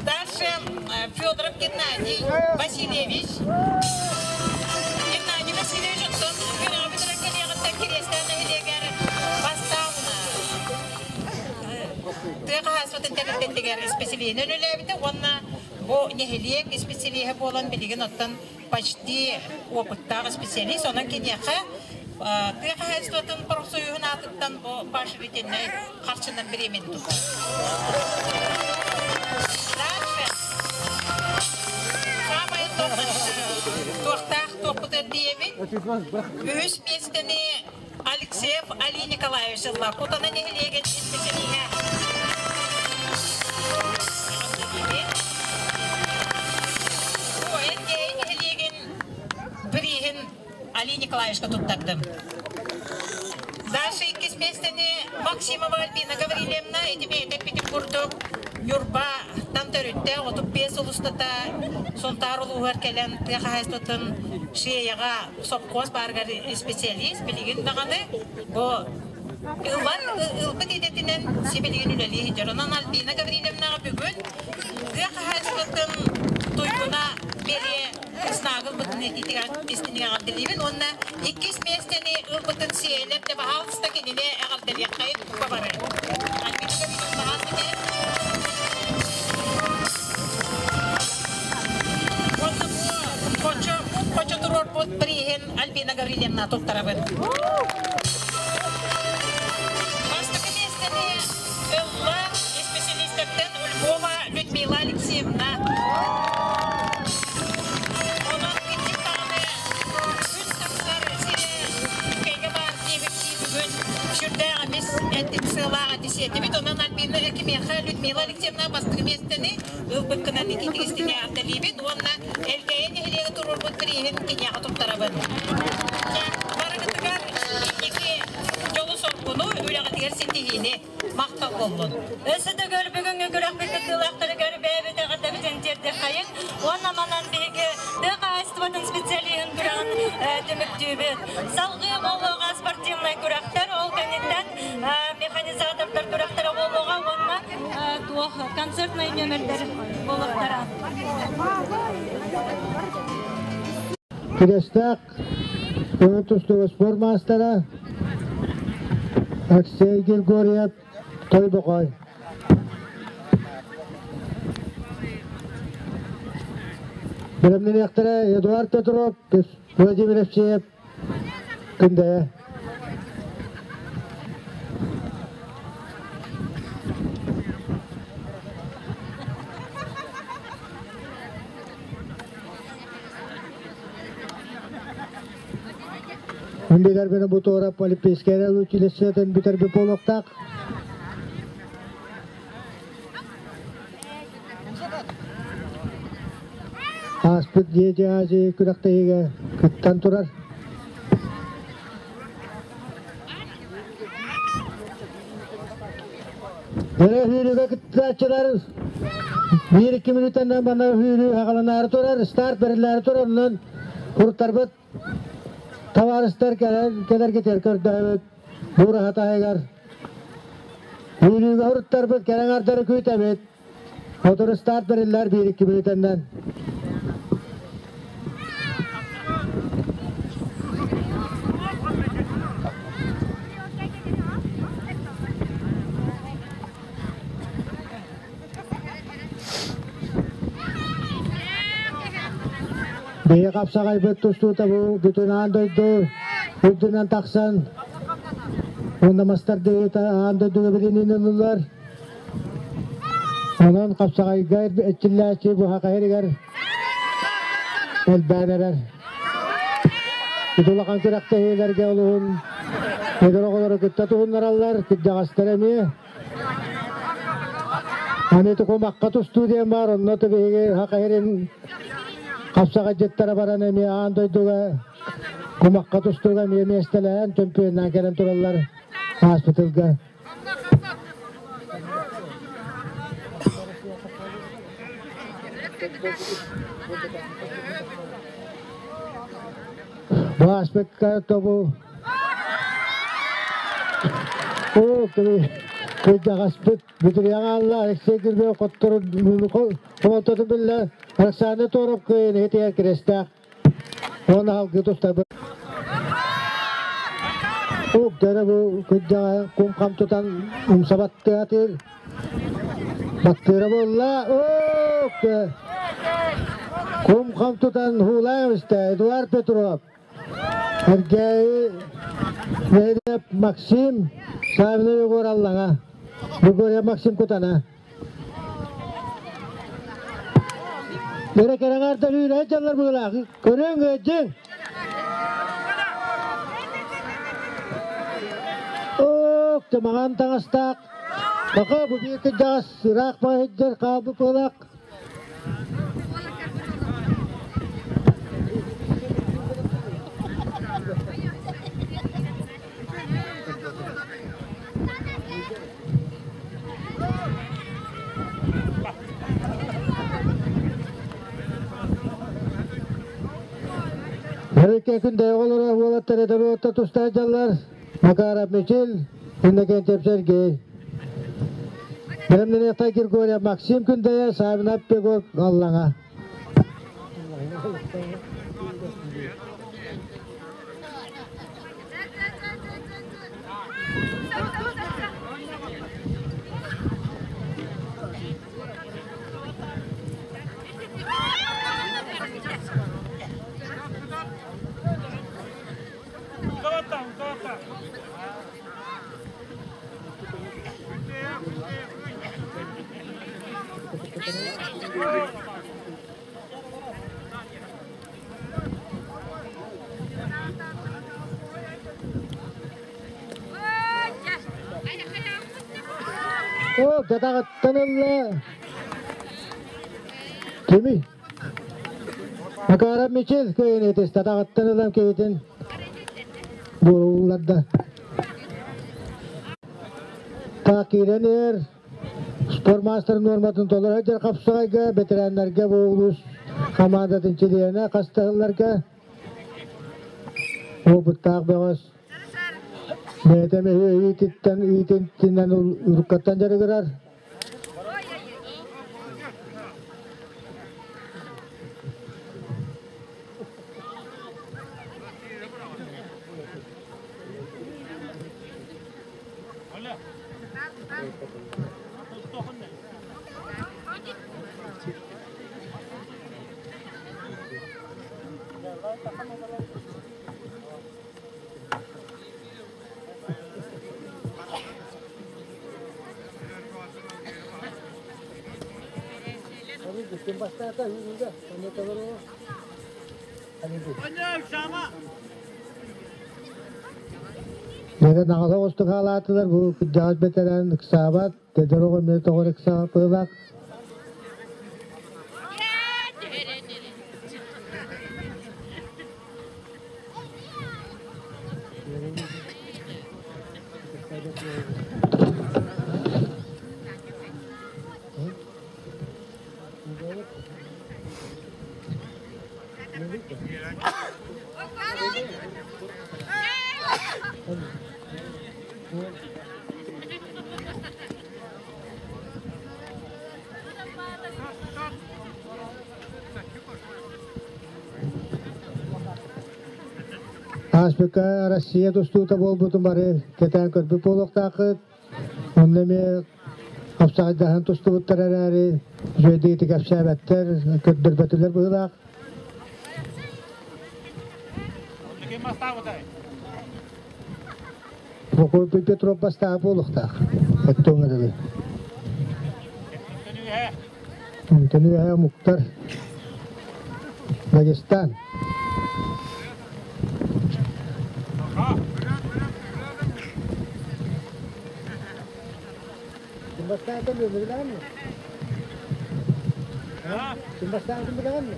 Дальше Федоров Геннадий Васильевич. Геннадий Васильевич оттон үөрэҕи бүтэрэн кэлиэҕиттэн Кириэстээх нэһилиэгэр бастаан тыа хаһаайыстыбатын тэрилтэтигэр исписэлииһинэн үлэлээбитэ уонна бу нэһилиэк исписэлииһэ буолан билигин оттон почти опыттаах специалист. Онон киниэхэ тыа хаһаайыстыбатын профсоюһун аатыттан бу поощрительнай харчынан бириэмэни тутар. Дальше. Саамай туохтаах туохпутун диэбит. Үһүс миэстэни Алексеев Али Николаевич ылла. Кутана нэһилиэгин исписэлииһэ. Эргээйи нэһилиэгин бирииһин Али Николаевичка туттардым. Дальше иккис миэстэни Максимова Альбина Гаврильевна ити бэйэтэ эппитин курдук Ньурбаттан төрүттээх 35 сыл устата Сунтаар улууһугар кэлэн тыа хаһаайыстыбатын Шеяҕа сопхуос баарыгар специалист билигин даҕаны бу ылан ылбыт идэтинэн сибилигин үлэлии сылдьар. Онон Альбина Гаврильевнаҕа бүгүн тыа хаһаайыстыбатын туйгуна бэлиэ знагы ылбытын эҕэрдэлиэххэйин бука бары. Альбина Гавриловна аан Уонна бу хочо, хочо туруорбут приһин Альбина Гаврильевна туттарабын. Бастакы миэстэни ылла исписэлиистэртэн Львова Людмила Алексеевна. Онон кырдьык даҕаны үс тахсар сирэ Кэйгэ баар диэбиттии бүгүн сүрдээх эмис этин сыалаах эти сиэтибит. Онон Альбина кимиэхэ Людмила Алексеевна бастакы миэстэни ылбыккынан ититик истиҥэ эҕэрдэлиибит уонна Элгээйи нэһилиэгэ туруорбут бирииһин киниэхэ туттарабын. Дьэ, барыгытыгар инники дьолу-соргуну, үлэҕитигэр ситиһиини махтал буоллун. Өссө төгүл бүгүҥҥү күрэхпит кыттыылаахтарыгар бэйэбит эҕэрдэбитин тиэрдиэххэйиҥ уонна манан биһиги тыа хаһаайыстыбатын специалиһын күрэҕин түмүктүүбүт. Салгыы буолуоҕа спортивнай күрэхтэр, ол кэнниттэн механизатордар күрэхтэрэ буолуоҕа уонна туох концертнай нүөмэрдэр буолуохтара. Кирэстээх көҥүл тустууга спорт маастара Алексей Григорьев Тойбохой. Бэлэмнэниэхтэрэ Эдуард Петров, Владимир Евсеев, Күндэйэ. Билэр бу туора Олимпийскай училищетын бүтэрбит буолуохтаах. Ааспыт Дети Азии күрэхтэһиигэ кыттан турар. Өрө сүүрүүгэ кыттааччылар биир-икки мүнүүтэннэн манна сүүрүү хаҕаланаары турар, старт бэриллээри турар, онон куруттарбыт табаарыстар кэлэргитигэр көрдөһөбүт. Буураһа таһыгар сүүрүүгэ уруттарбыт кэлэн ардары күүтэбит. Сотору старт бэриллэр биир-икки мүнүүтэннэн. Биһи хапсаҕайбыт тустуута бу бүтүн аан дойду үрдүнэн тахсан уонна мастардыыта аан дойдуга билиниини ыллылар. Онон хапсаҕайга эрчиллээччи бу хахайырыгар элбээн эрэр. Ити улахан күрэхтэһиилэргэ олуһун эдэр оҕолору кытта туһуннараллар, кырдьаҕастар эмиэ. Аны кумахха тустуу диэн баар, онно биһиги хахайырын хапсаҕайдьыттара баран эмиэ аан дойдуга кумахха тустууга эмиэ миэстэлэһэн, чөмпүйүөннээн кэлэн тураллар ааспыт сылга. Бу ааспыкка тобу Оо, кырдьаҕаспыт бүтүрүйэҕэ аалла Алексей Григорьев хотторун хомототун биллэ Александр Торов кыайан иһитигэр кирэстээх уонна халгыы тустарбыт. Ук дьоно бу кырдьаҕа кум-хам тутан умса баттыатыр. Баттыыра буолла. Ук! Кум-хам тутан хуулаан истэ Эдуард Петров. Эргээйи Нэһилиэк Максим Савина Егор Аллаҥа. Григория Максим Кутана. Бэрэ кэрэҥэрдэр үүнэ дьаллар быылаах. Көрүҥ, өйдүҥ. Ок, маҥан таҥастаах. Баха бу биир кырдьаҕас ыраах баһыйдар хаалбыт быылаах. Бэрикке күндэй оҕолоро уолаттар эдэр тустаах дьаллар Макаров Мичил, Иннокентьев Сергей. Бэлэмнэниэхтэй Григорьев Максим Күндэйэ, Савинов Пегов Аллаҥа. О, катаҕыттан ылла. Кими? Макаров Мичил кыайын этис татаҕыттан ылан киһитин буолулларда. Таах киирэн иһэр спортмастер нуорматын толоро сылдьар хапсаҕайга бэтэрээннэргэ бу улуус хамаандатын чилиэнэ хастаһылларга опыттаах бөҕөс бэйэтэ эмиэ иититтэн иитинтинэн уруккаттан дьарыгырар. Дьэ наҕала оҕустук хаалаатылар бу кырдьаҕас бэтэрээн ыксаабат, эдэр оҕо эмиэ тоҕо эрэ ыксаабат. Ааспыкка Россия тустуута буолбутун бары кэтээн көрбүт буолуохтааххыт. Онно эмиэ хапсаҕайдаһан тустубуттар эрээри, үчүгэйдик кэпсээбэттэр, көрдөрбөтүлэр быһыылаах. Прокопий Петров бастаах буолуохтаах. Эттуоҥа дылы. Онтон үөһэ омуктар Дагестан. Ким бастаатан билэҕин ми? Ким бастаатан билэҕин ми?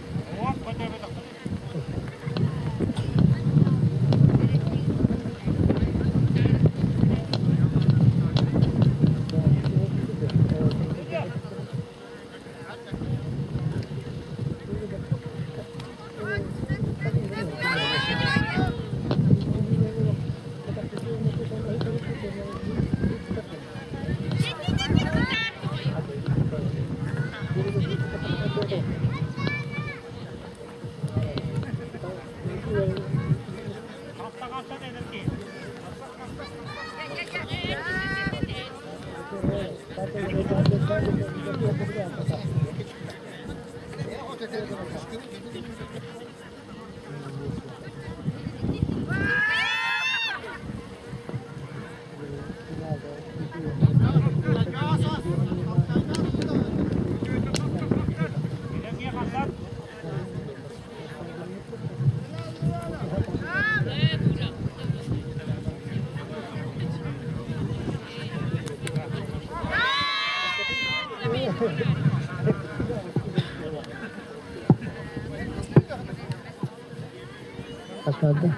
Асмарда.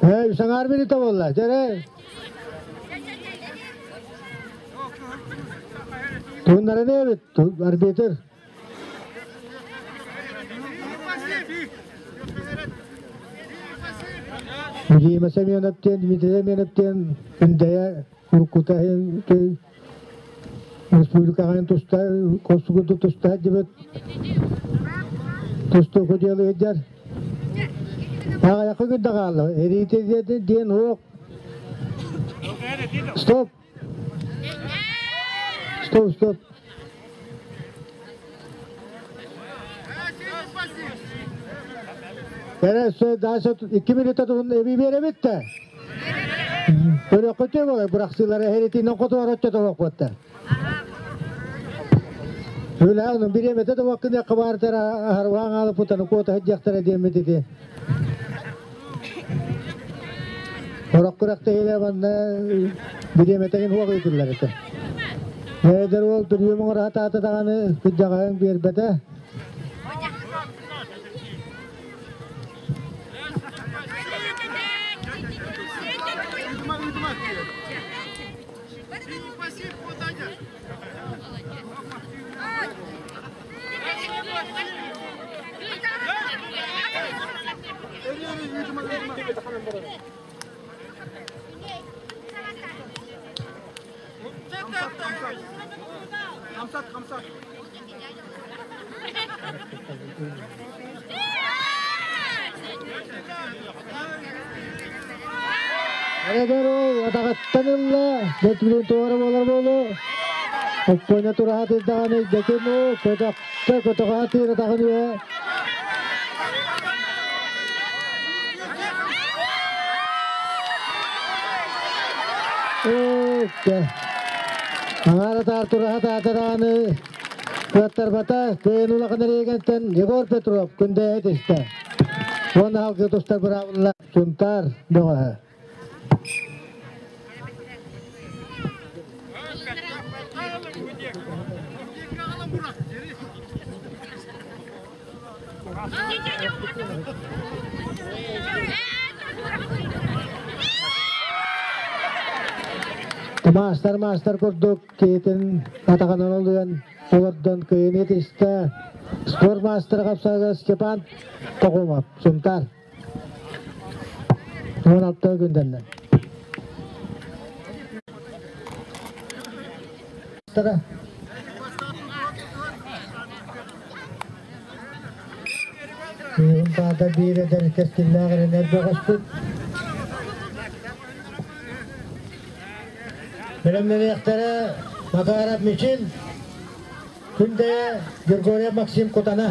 Ээ, саҥаар минута буолла. Дьэрэ. Туһуннаран эбит, арбитр. Дима Семенов диэн, Дмитрий Семенов диэн Күндэйэ уруккута республикаҕа туста костугунту туста дибит тустуу кудьуолу сылдьар. Аҕайахха күндэ хаалла. Эриите диэн уох. Стоп! Стоп, стоп. Эрэ даша 2 минута туһун эби биэрэбит да. Көрөккө болай бырахсыылара эритинэн хотуороччо тобохпуттар. Үлэ ону бириэмэтэ да ваккыны хабаартара аһарваан аалыппытаны куота сылдьахтара диэммит ити. Сорох күрэхтэһиилэр манна бириэмэтигин уох ыытыллар этэ. Эдэр уол прием оҥоро сатаата даҕаны кырдьаҕаһын биэрбэтэ. Эдэр уол атаҕыттан ылла, бөтүлүн туора буолар буолуо. Оппуонньа тураһа даҕаны дьэкин уу көтөхтө көтөҕө сатыыр атаҕын үөһэ. Ыкка. Аҥаара таар тураһа таата даҕаны кыаттарбата, кыайын улахан эриэгэнтэн Егор Петров күндэйэ түстэ. Уонна халгы тустар быраабылла Сунтаар бөҕөһө. Маастар маастар курдук киһитин атаҕынан олуйан олордон кыйын итистэ. Спорт маастара хапсаҕа Степан Тоҕумов, Сунтаар. 16 күндэннэ. Кыыһым биир эдэр кэскиллээх эрэнэр бөҕөспүт. Бэлэмнэниэхтэрэ Макаров Мичил, Күндэйэ Григорьев Максим Кутана.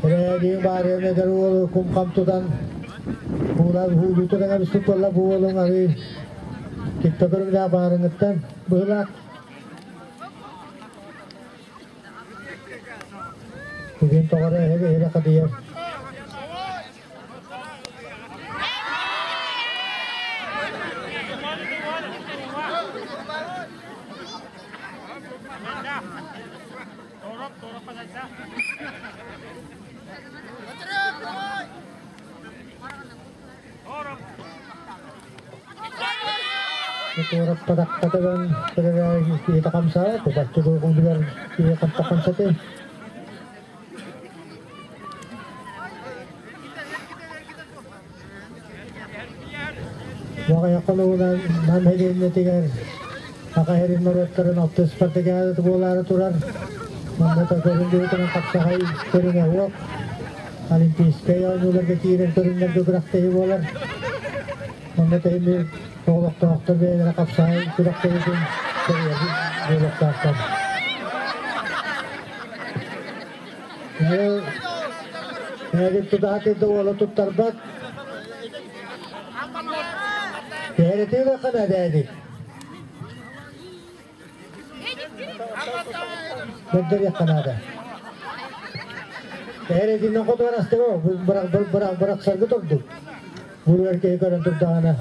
Эбээдиин баарыан эдэр уолу кум-хам тутан буулар уулуу тутан эбиспит буолла бу уолуҥ арыы киппэ көрүҥнээх баарыҥыттан быһылаах Бүгүн тоҕо эрэ эһэ хадыйар. Туораппатахпатыган киһитэ хамсаа, тупаччы кулгугар киһи хамса хамсаты. Уоҕайа хонугунан Нам нэһилиэнньэтигэр Саха сирин норуоттарын алтыс спартакиадата буолаары турар. Манна көрүллүбүтүнэн хапсаҕай көрүҥэ уох. Олимпийскай оонньууларга киирэр көрүҥнэргэ күрэхтэһии буолар. Онно тэһимир олохтоохтор бэйэлэрэ хапсаҕай күрэхтэһиитин тэрийэр буолуохтаахтар. Ээгин тутаһа уола туттарбат. Кэһэрэтиилэ ханадээдик. Көрдөрүөххэ наада. Кэһэрэтиинэн хотугар астыга бырахсаргы турдук. Булугар киһи көрөн турдаҕына.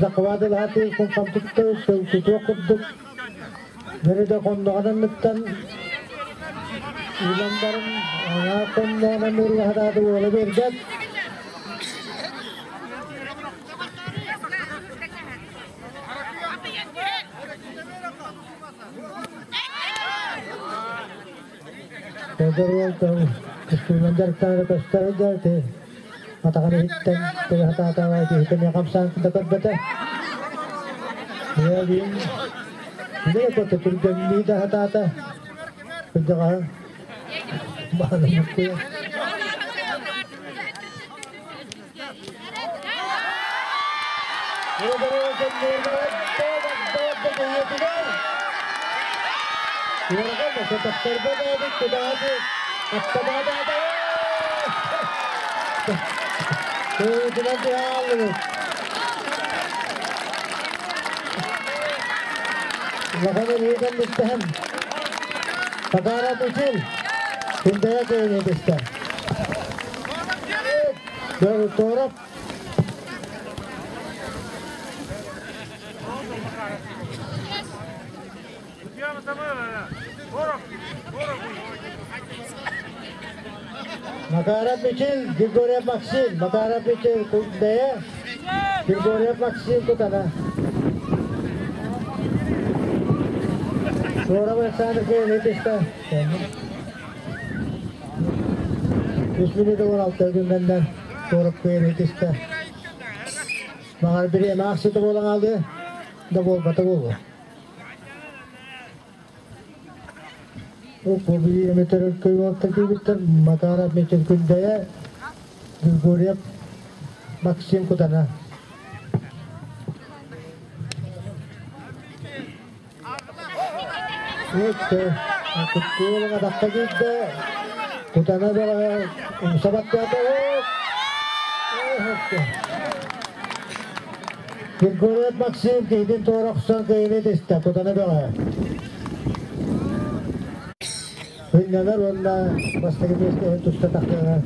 Захватылааты кумхамтыкта тутуох курдук бөрөдө хонноҕунан улан баран аңаа хонноҕунан ырлаһадаады уола биэрбэт. Эдэр уол тустуунан дьарыктанара көстөр сылдьар атаҕын иһиттэн төбө сатаатаҕа киһитэ эмиэ хамсаан да көрбөтө. Үөбүн билэ көтө түргэннии да сатаата. Кырдьаҕаһы баһынан мускуйа. Макаров Мичил, Григорьев Максим, Макаров Мичил Кундая, Григорьев Максим Кутана. Суоров Александр Киевитиста. 3 минут 16 күнгәндән Суоров Киевитиста. Мағар бири эмаақсыты болан алды, да болбата болу. Бу бири эметер көйвалта күйбіттер, Макаров Мичил Кундая, Григорьев Максим Кутана. Куттуолуга дакка кийде. Кутана бара сабаттаата. Григорьев Максим кейдин тоороксон кейини тиста кутана бара. Хыннанар онна бастагы месте туста тактыга.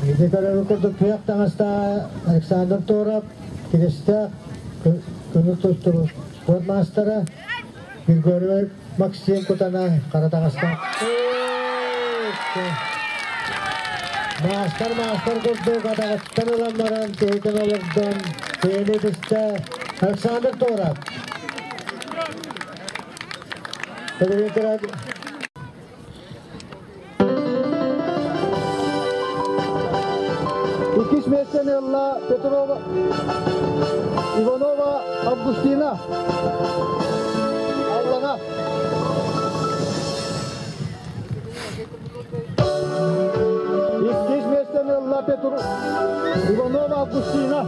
Ити көрөрү курдук күөх таҥастаах Александр Торов, Киристээх көҥүл тустубут спорт маастара Григорий Максим Кутана хара таҥастаах. Маастар маастар курдук атаҕыттан ылан баран киһитин олордон киһини түстэ Александр Торов. Иккис миэстэни ылла Петрова Иванова Августина. Аллана. Иккис миэстэни ылла Петр Иванова Августина.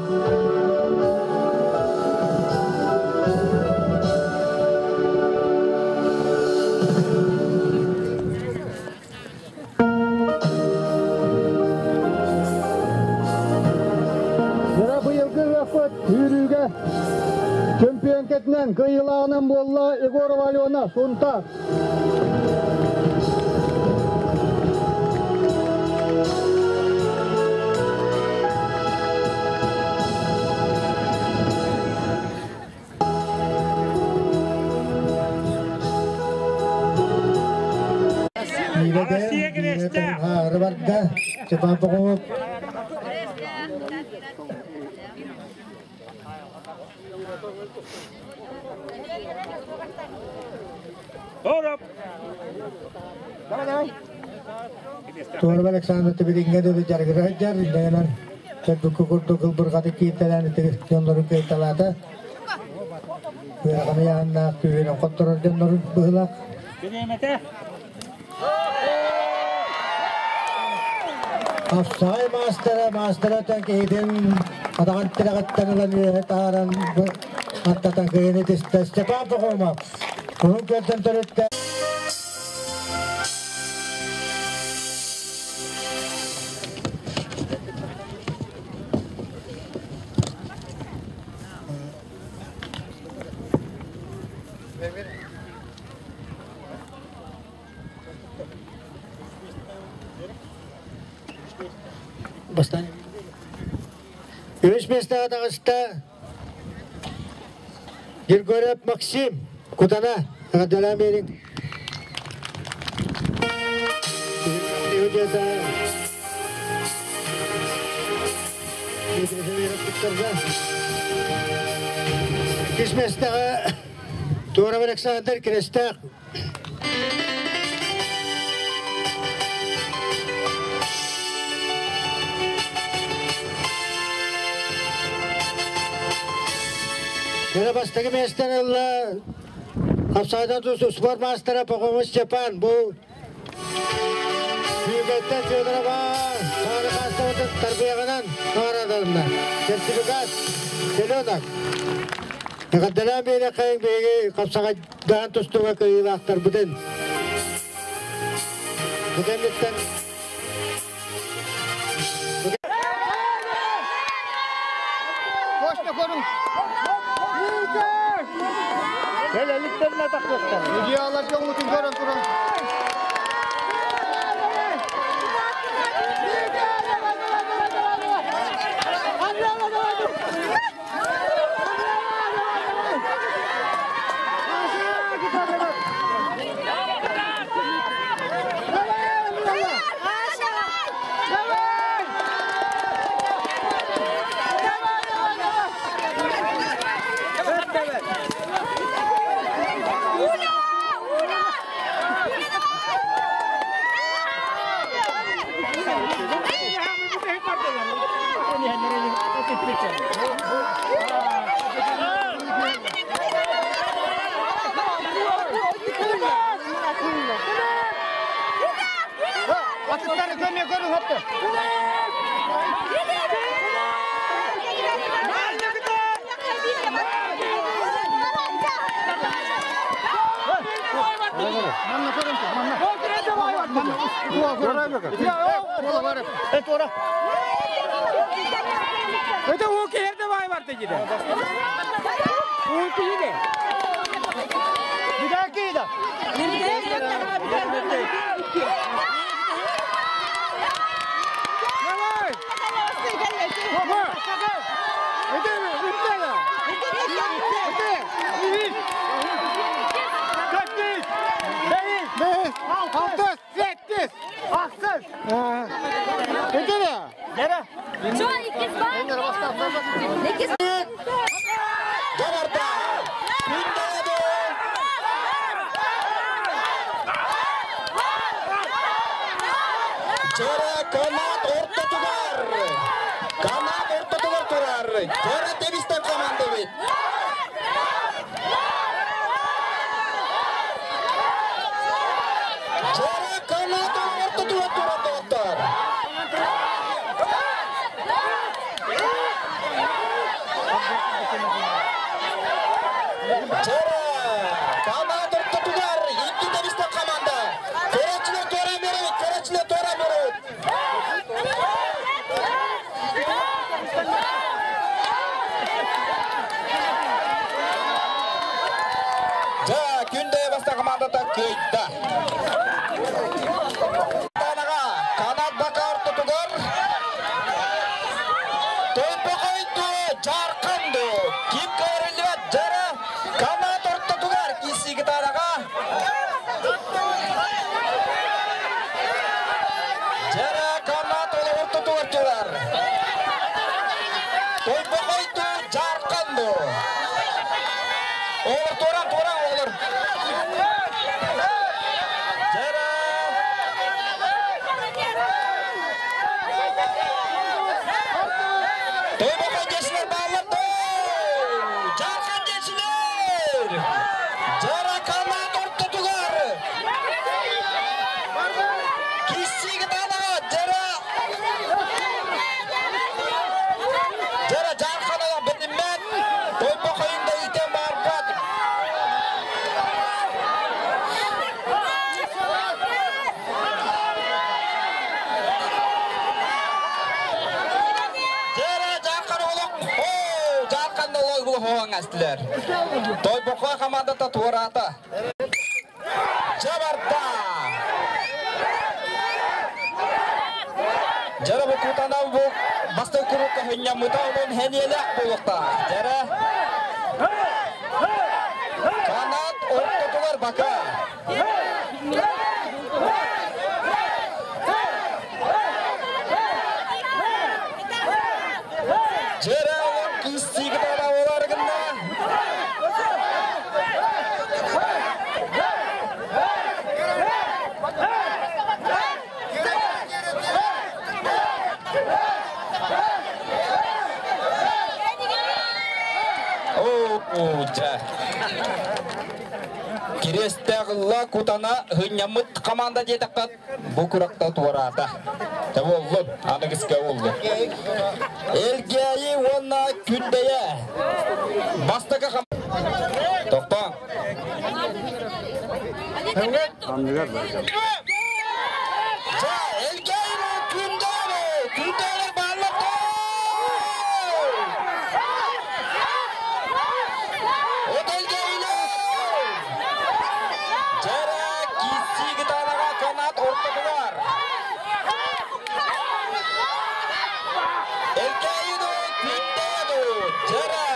Яра быйылгы ыһыахпыт үүрүүгэ чөмпүйөҥкэтинэн кыайыылааҕынан буолла Егорова Алена Сунтаар. Биирэ биирэ барда. Степан Пахомов. Туорба Александр Тибилиҥҥэ дылы дьарыгыра сылдьар, инньэ кырдукку курдук ылбырҕаты кииртэлээн итигир дьоннорун кыайталаата. Ыарахан ыйааһыннаах күүһүнэн хотторор дьоннорун быһыылаах. Хапсаҕай маастара маастара өтөн киһитин атаҕын тирэҕиттэн ылан үөһэ таһааран аттатан кыйыны түстэ. Степан Пахомов уһун күөлтэн төрүттэ. Бастан. Үс миэстэҕэ таҕыста Григорьев Максим Кутана эҕэрдэлээн биэриҥ. Иккис миэстэҕэ Туоров Александр Крестээх. Кыра бастакы миэстэни ылла Хапсаайдан спорт маастара Пахомов Степан. Бу Күүгэттэн Федорова Саары Хастабытын тарбыйаҕынан наҕараадаланна. Сертификат Теленок. Эҕэрдэлээн биэриэххэйиҥ биһиги хапсаҕайдаан тустууга кыайыылаахтарбытын. Бу кэнниттэн Костя көрүҥ. Кэлэликтэрин атахтыахтара. Идеалар дьоҥҥутун көрөн туран. Атыттары көмө көрүң хапты. Манна көрүҥ, манна. Манна. Это уу киһерде бай бар дегиде. Уу киһиде. Бүдәкида. Давай. Алтыс, сеттис, ахсыс. Этире. Жара. Жабарда. Күндэйэ Жара канат ортотугар. Канат ортотугар турар. Жара тебистен команда бит. Жара канат ортотугар турар доктор. Жара канат ортотугар. Икки тебистен команда. Көрөчүлөр туора беребит, көрөчүлөр туора беребит. Жа, Күндөйө баста командата кыйда. Танаға канат бака ортотугар. Тойбокойду, жарканду. Ким көрүлүбөт жара канат ортотугар кисиги танаға. Жара канат ортотугар турар. Тойбокойду, жарканду. Олар туран туран олар. Жара. Тойбокой жешилер бааларды. Жаркан жешилер. Жара канат ортотугар. Кисиги танаға жара. Жара жаркан ола билинмет. Тойбокоюнда итен барбат. Жара жаркан олок. О, жаркан олок бу хоңастылар. Тойбокой командата туората. Жабарта. Жара бу кутана бу басты курукка хыннямыта onun хениелек болукта. Жара. Канат ортотулар бака. Жара олон киссиги тала олар гына. О, жа. Кирестәгылла кутана хыннямыт команда диэтаққат бу куракта туарата. Та болду, аныгыска болду. Элгәйи онна күндэйэ. Бастака кам... Тохтон. Жа, Элгәйи күндэйэ, күндэйэ бааллапты. От Элгәйилер. Жара киссиги танаға канат ортотулар. Элгәйиду, күндэйду, жара.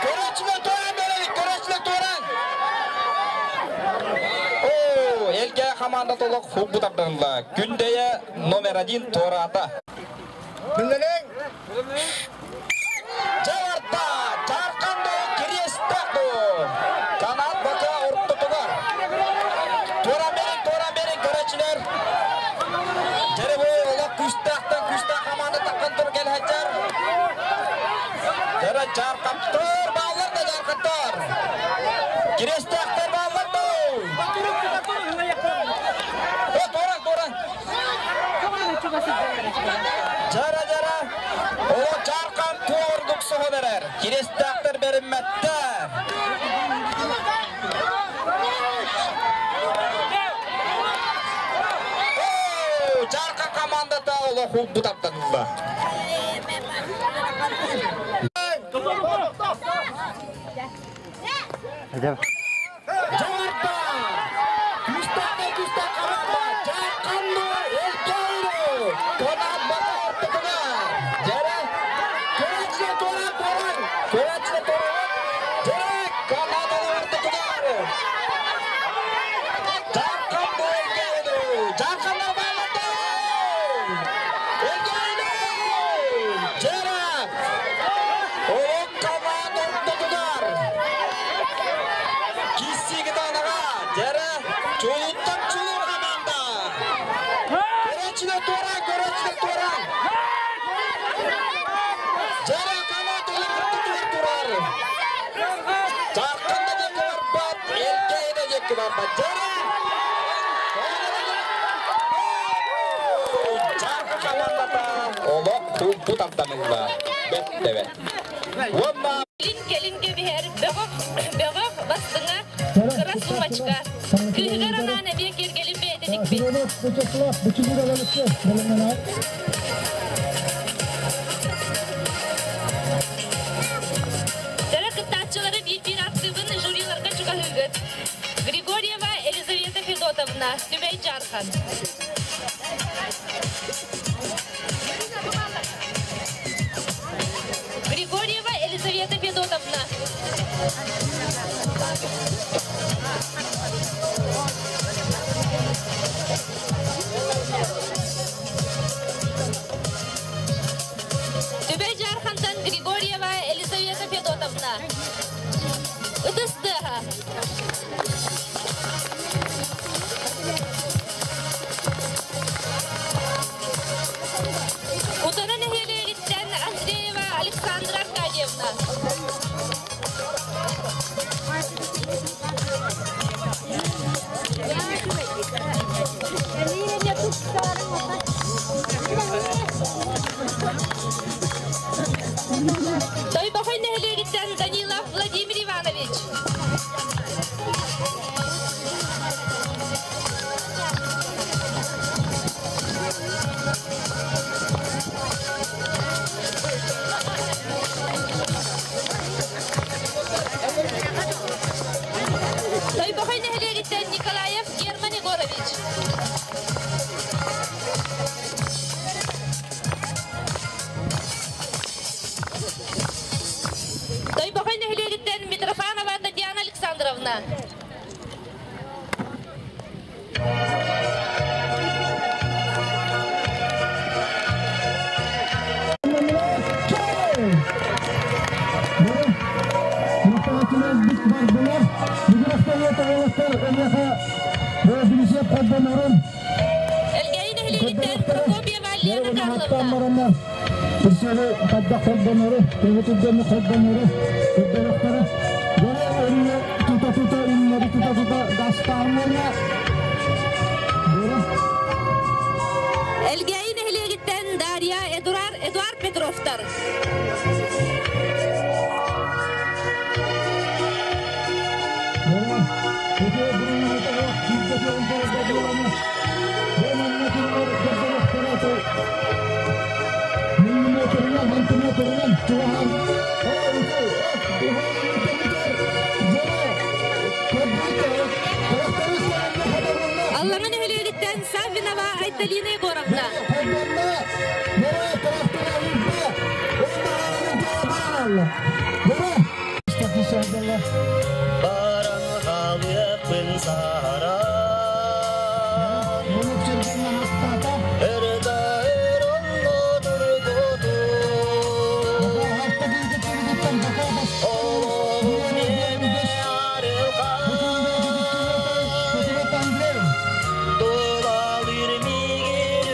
Көрөчүлөр туоран беребит, көрөчүлөр туоран. О, Элгәй команда толок хубу тардырылды. Күндэйэ номер 1 туората. Билерен. Жабарта, жарканду, кирестаку. Канат бака ортотугар. Туоран берин, туоран берин, көрөчүлөр. Жere бу олок күстактан күстак команда таккан тур кел хаджар. Жere жаркаптыр, баллар да жаркаптыр. Кирестактар баллар да. О, туоран, туоран. Жара, жара. О, жаркан туордук соға берер. Кирестактар беринметтер. О, жаркан командата оло хуббу таптанылды. Жарта! Күстакка күстак команда! Жарканды Элгәйру! Канат бака ортотугар! Жара! Көрөчүлөр туоран, туоран! Көрөчүлөр туоран! Жара! Канат ортотугар! Көрөччүлэр туран. Жара канат олар турар. Жарқында декі барбат, елкейде декі барбат. Жара! Жарқы командата олық тумпу тарданылла. Беттебе. Онна Келин кебиһэр бөҕөх бөҕөх бастыҥа кыра сумочка. Кыыһыгар анаан эбиэ киэргэлин бэйэтэ тикпит. Вячеслав, Бучугур Алексей, бэлэмнэнэр. Дара кыттааччылары биир-биир аттыыбын жюриларга чугаһыыгыт. Григорьева Елизавета Федотовна, Түбэй Дьаархан. Григорьева Елизавета Федотовна. Түбэй Дьаархантан Григорьева Елизавета Федотовна. Ытыс тыаһа. Кутана нэһилиэгиттэн Андреева Александра Аркадьевна. Тойбохой нэһилиэгиттэн Данилов Владимир Иванович. Тойбохой нэһилиэгиттэн Николаев Герман Егорович. Тойбохой нэһилиэгиттэн Митрофанова Татьяна Александровна. Элгээйи нэһилиэгиттэн Прокопьева Лена Карловна. Элгээйи нэһилиэгиттэн Дарья Эдуард Эдуард Петровтар. Аллаҥа нэһилиэгиттэн Саввинова Айталина Егоровна. Баран хаалыаппын сааран Ырда-ыр онно тургуту Олоҕум миэнэ арылхан Тулалыыр миигин.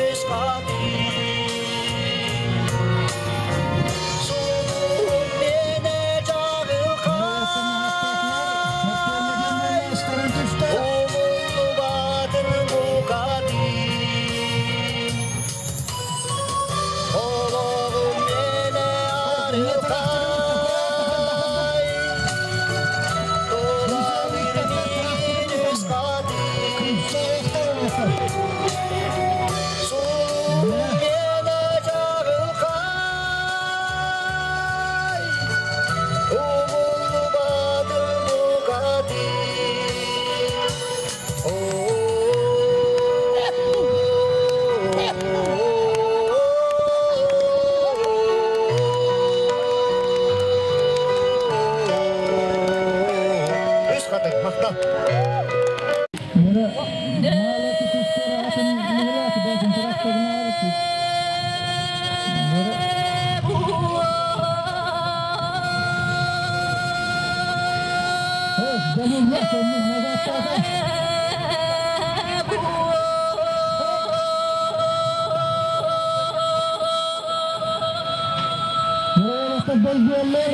Долгуяллар,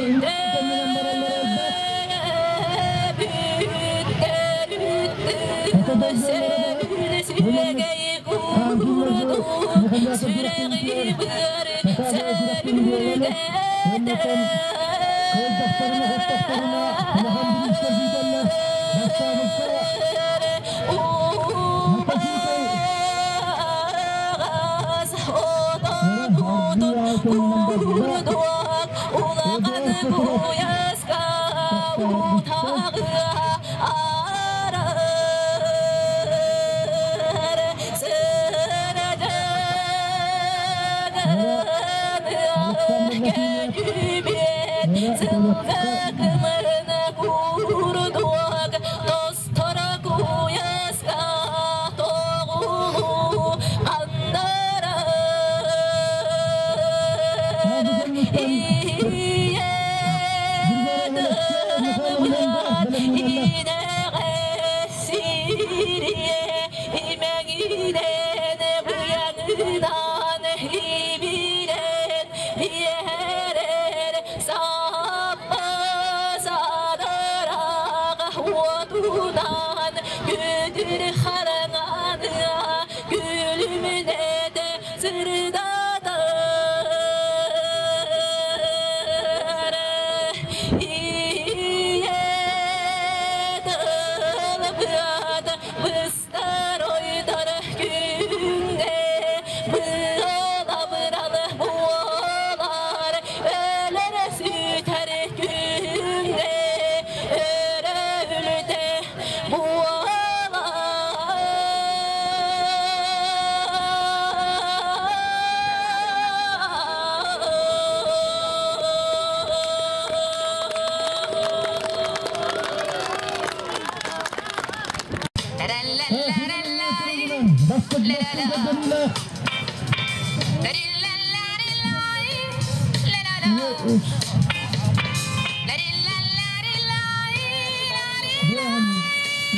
кэннинэн бараллар элбэх. Ото долгуяллара да хаамтыылар кыайдахтарына, хоттохторуна улахан бириистэр күүтэллэр. Бастаабыкка мотоцикл.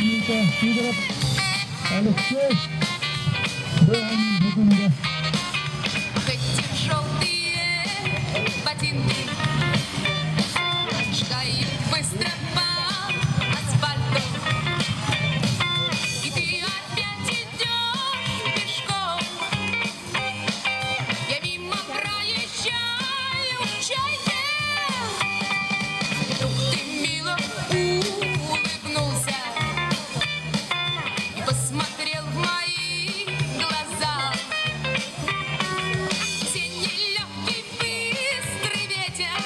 Александр Васильев, Алексей. Эти желтые ботинки шагают быстро по асфальту. И ты опять идешь пешком. Я мимо проезжаю в чайке. Вдруг ты мило улыбнулся и посмотрел в мои глаза. Осенний легкий быстрый ветер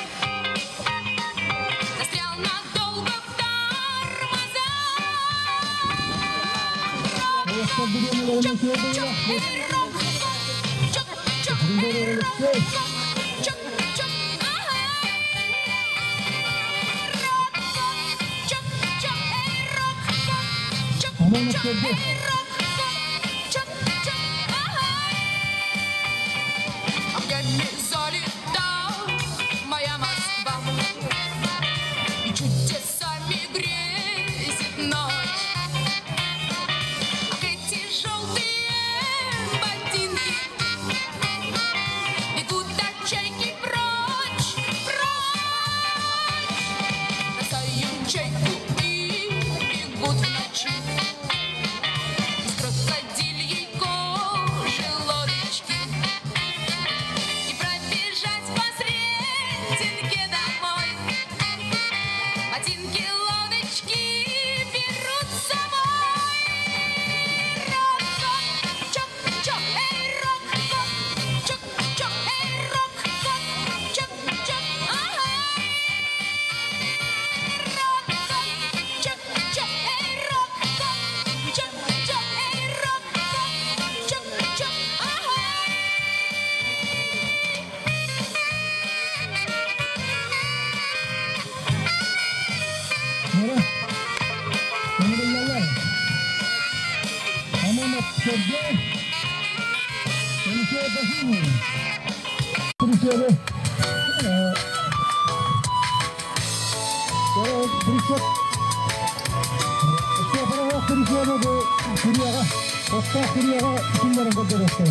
застрял надолго в тормозах. Чок, рок, чок, чок, рок, чок, чок, ага. Рок, чок, чок, рок, чок, чок, рок, чок, чок, ага. Огнями залита моя Москва, и чудесами грезит ночь. Ах, эти желтые ботинки бегут от чайки прочь, прочь. Бросают чайку и бегут в ночи. Из крокодильей кожи лодочки. И пробежать по Сретенке домой. Ботинки, лодочки берут с собой. Рок, чок, чок, эй, рок, чок, чок, эй, рок, чок, чок, ага. Рок, чок, чок, эй, рок, чок, чок, эй, рок, чок, чок, ага. Сергей, Алексей Васильевич. Присяды. Присяд. Присяды бу Курияга, Отта Курияга кимдерин көрдөрөстөр.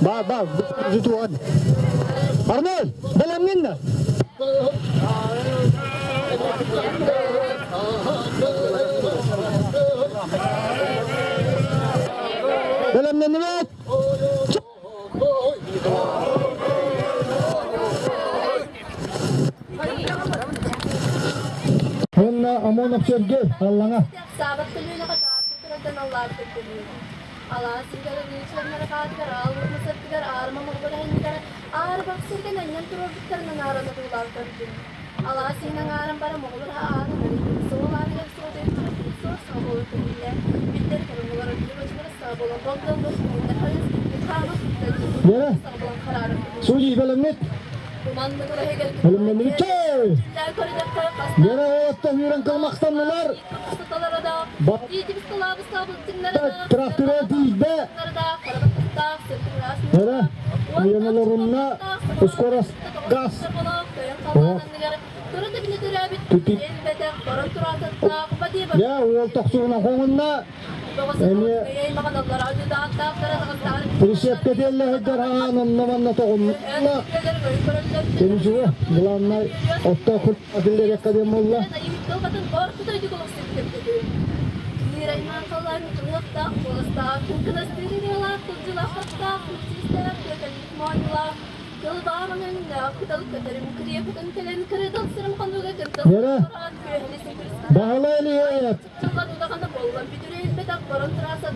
Бар бар жутуан. Арнол, бэлэмҥин да? Бэлэмнэннибит? Уонна Амонов Сергей Аллаҥа. Саабат көлүөнэҕэ таарты турардан аллаабыт көлүөнэ. Алаас сиргэр ылыычыларнара хаатыгар аал мусартыгар аарыма морбалаһыннара аары бахсырган анньан туруорбуттарынан аарана туулаабыттар дьин. Алаас иһин аҥааран бара моҕолор ааны нарыйбыт суол ааныгар суол суол саҕа буолар көһүллэ. Биллэр көрүҥ олорор биир очулара Yere. Судьи бэлэмнит. Бэлэмнэммит. Yere отта үйрен кылмақтанылар. Тракторы тиийдэ. Yere. Уяналарынна скорость газ. Түтү. Я уол тохсугuna хоңунна. Эми присепке теллэһэддэр хаан онно тоҕунна. Темизуга главный отто кут атиллер академолла. Yere. Баһылай Илиев.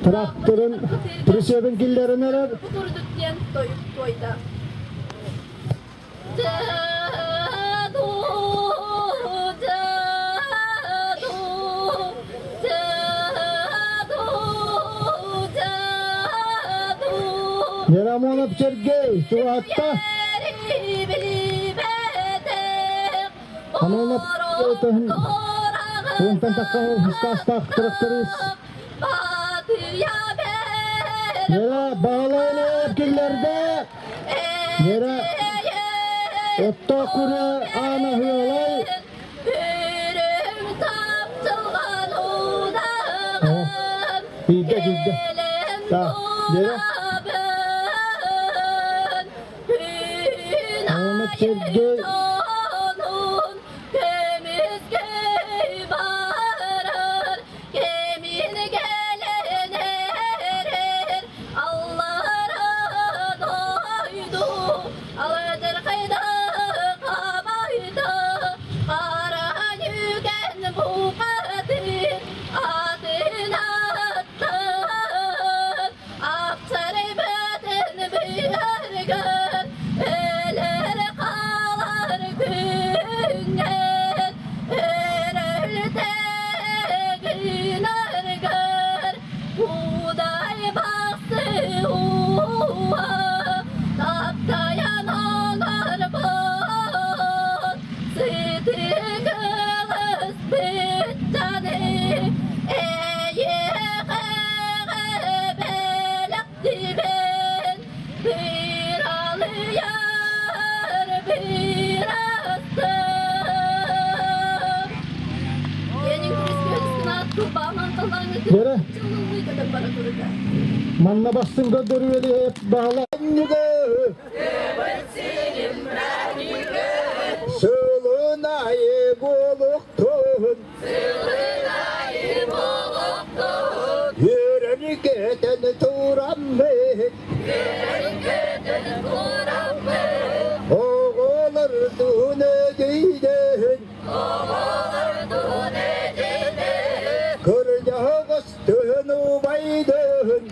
Тракторын присебин киллерин эрер. Ерамонов Сергей, Суатта. Амонов Онтан таққа хистастақ тракторист. Yere bağlayın киллерде. Yere отто куры ана хыалай. Биде килде. Да, yere. Амонов Сергей. Yere. Манна бастын көдөрү hep бағала. Сылынайы болуқтун. Yürün keten тураммын. Оғолар туны дейден. Көрдіғыстын убайдын.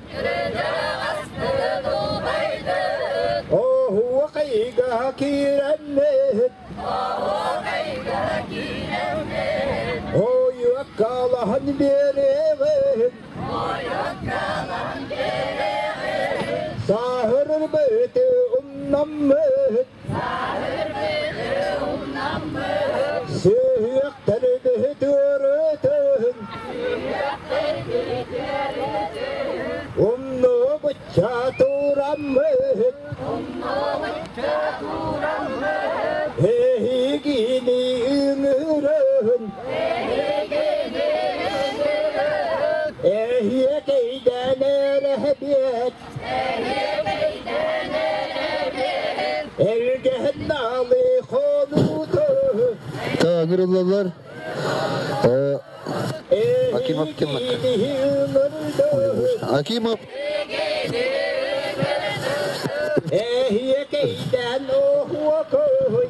Оһуа кайга киреммет. Ойуаккалаһан берегин. Сахыр бөтө умнаммыт. Сүйөктөр бөтөрөтөн. Умну быча тураммыт. Эхигини үңүрөн. Эхиекейден эрехбет. Элгехналы хонуту. Тагырылалар. Акимов ким? Акимов. Эхиекейден охуакой.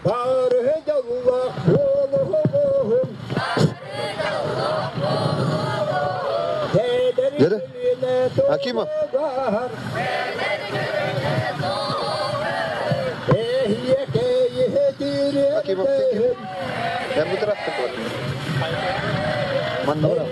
Барыдаллах олуғым. Деді? Акимов. Акимов, Ben bu tarafta bırakayım. Манна бара.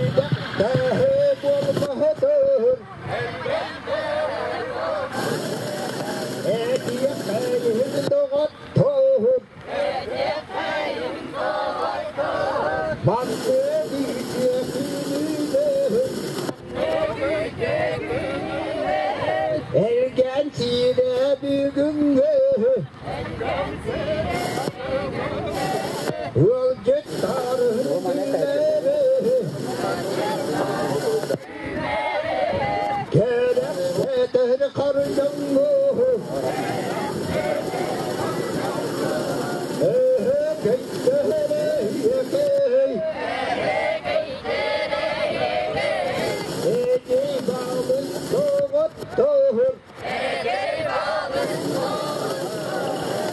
Ergen sire bir gün Ölecek tarihleri Kerem karıcamı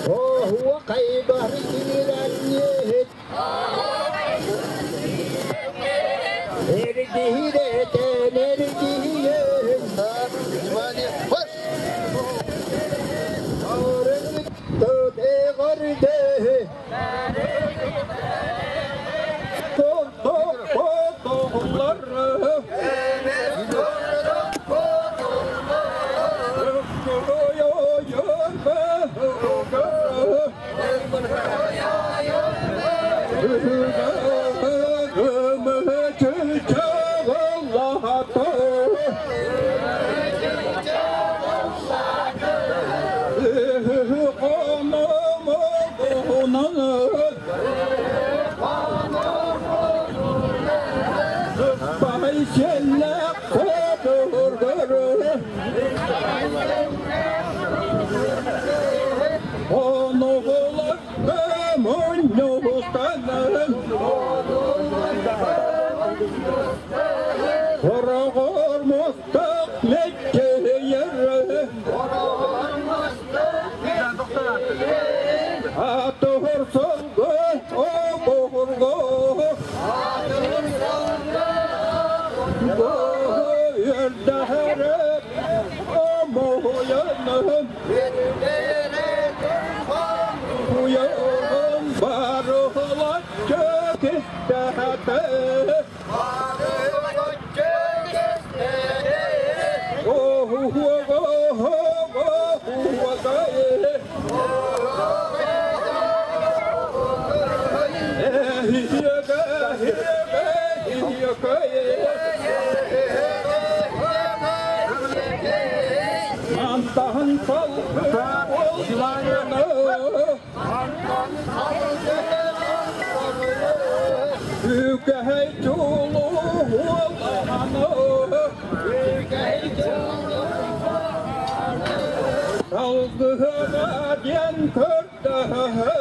وهو قيبه رجل Hey!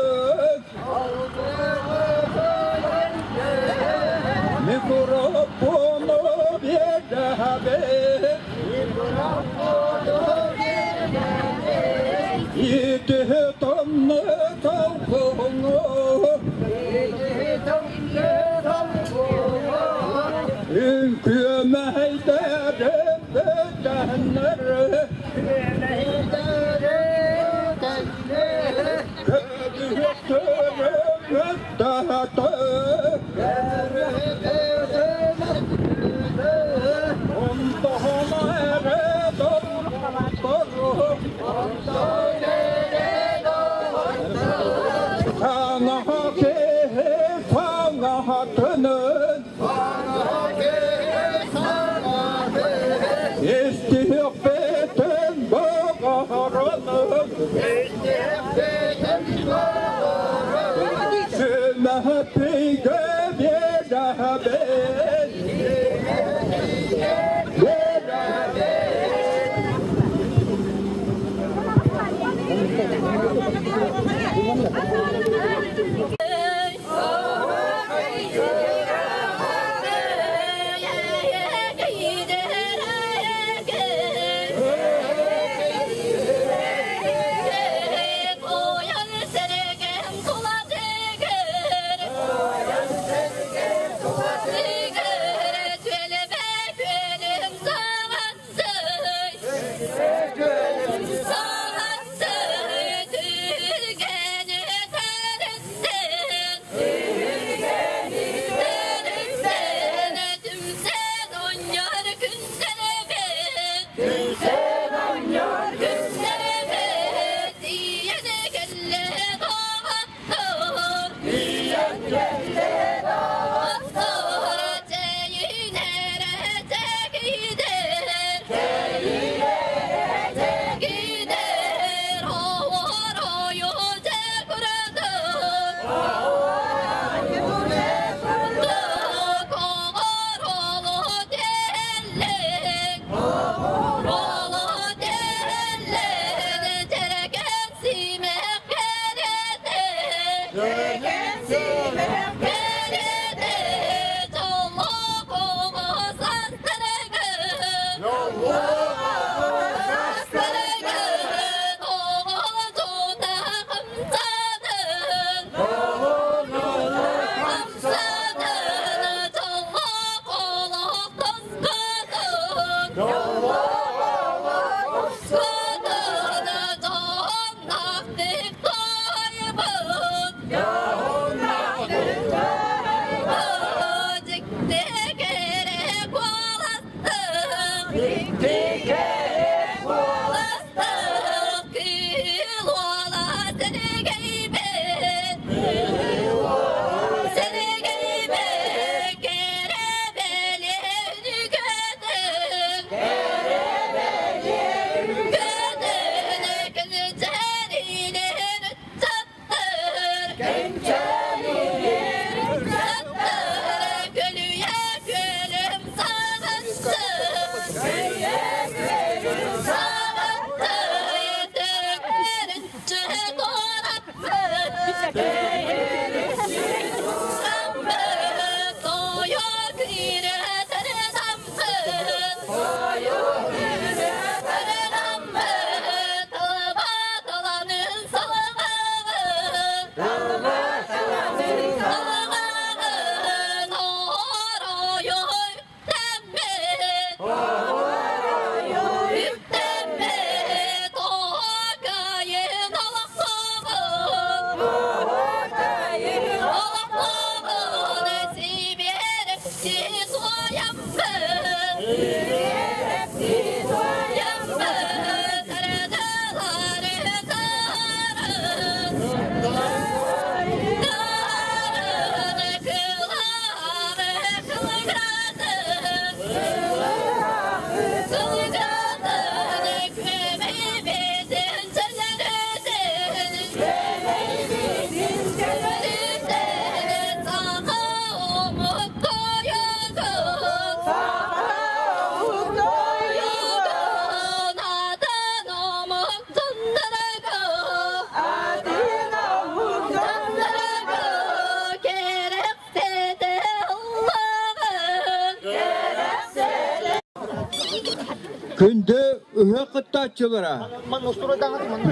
Күндү ыһыах кыттааччылара,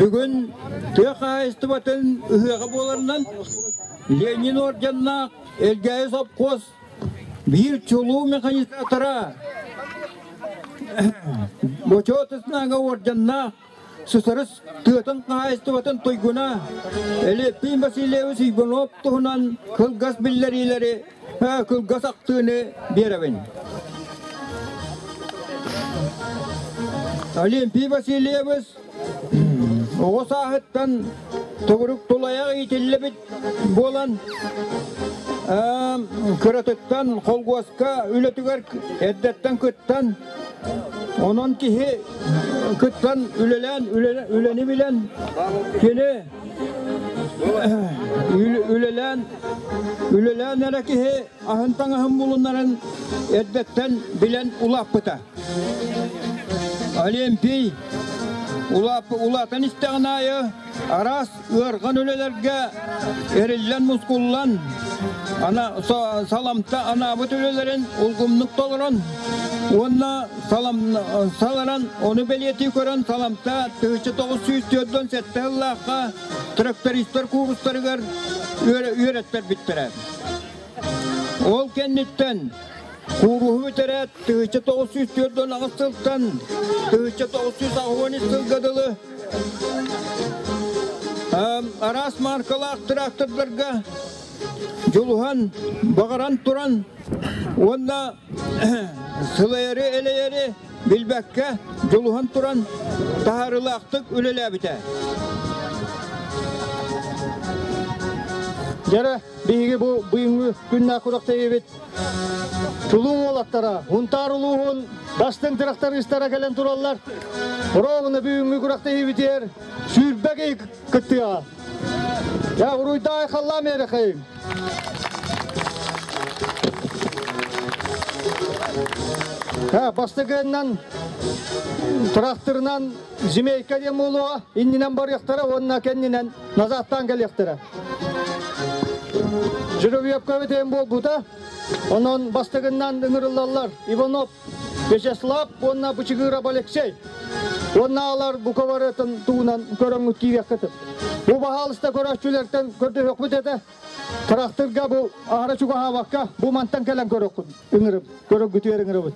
бүгүн тыа хаһаайыстыбатын ыһыаҕа буоларынан Ленин орденнаах Элгээйи сопхуос биир чулуу механизатора, Бочуот Ыснага орденнаах Сысарыс тыатын хаһаайыстыбатын туйгуна Элеппин Васильевич Иванов туһунан кылгас биллэриилэри, кылгас ахтыыны биэрэбин. Олимпий Васильевич оҕо сааһыттан төгүрүк тулайах иитиллибит буолан, кыратыттан холгуоска үлэтигэр эрдэттэн кыттан, онон киһи кыттан үлэлээн үлэни билэн, кини үлэлээн үлэлээн эрэ киһи аһын таҥаһын булунарын эрдэттэн билэн улааппыта. Олимпий улаатан истэҕин аайы араас ыархан үлэлэргэ эриллэн-мускуллан, ана саламта анаабыт үлэлэрин улгумнук толорон уонна саларан ону бэлиэтии көрөн саламта 1947 сыллаахха трактористар куурустарыгар үөрэттэрбиттэрэ. Ол кэнниттэн кууруһу бүтэрээт 1948 сылтан 1983 сылга дылы араас маркалаах трактордарга дьулуһан, баҕаран туран уонна сылайары-элэйэри билбэккэ дьулуһан туран таһаарыылаахтык үлэлээбитэ. Дьэрэ, биһиги бу быйылгы күннээх күрэхтэһиибит Тулуун уолаттара Хунтаар улууһун бастыҥ тырахтарыыстара кэлэн тураллар. Ровно бүгүҥҥү күрэхтэһиибитигэр сүүрбэ киһи кыттыаҕа. Я уруйдаай халлаам эрэхэйим. Бастакыннан тракторынан зимейка диэн буолуоҕа, иннинэн барыахтара уонна кэннинэн назадтаан кэлиэхтэрэ. Жировьевка битен буолбута. Онон бастыгынан ыҥырыллаллар Иванов Вячеслав уонна Бычыгыров Алексей. Уонна алар буковарытын туунан көрөҥҥүт киириэххитин. Бу баһаалыста көрөөччүлэртэн көрдөһүөхпүт этэ. Трактырга бу аһара чугаһаабакка бу мантан кэлэн көрөххүт ыҥырып, көрөргүтүгэр ыҥырабыт.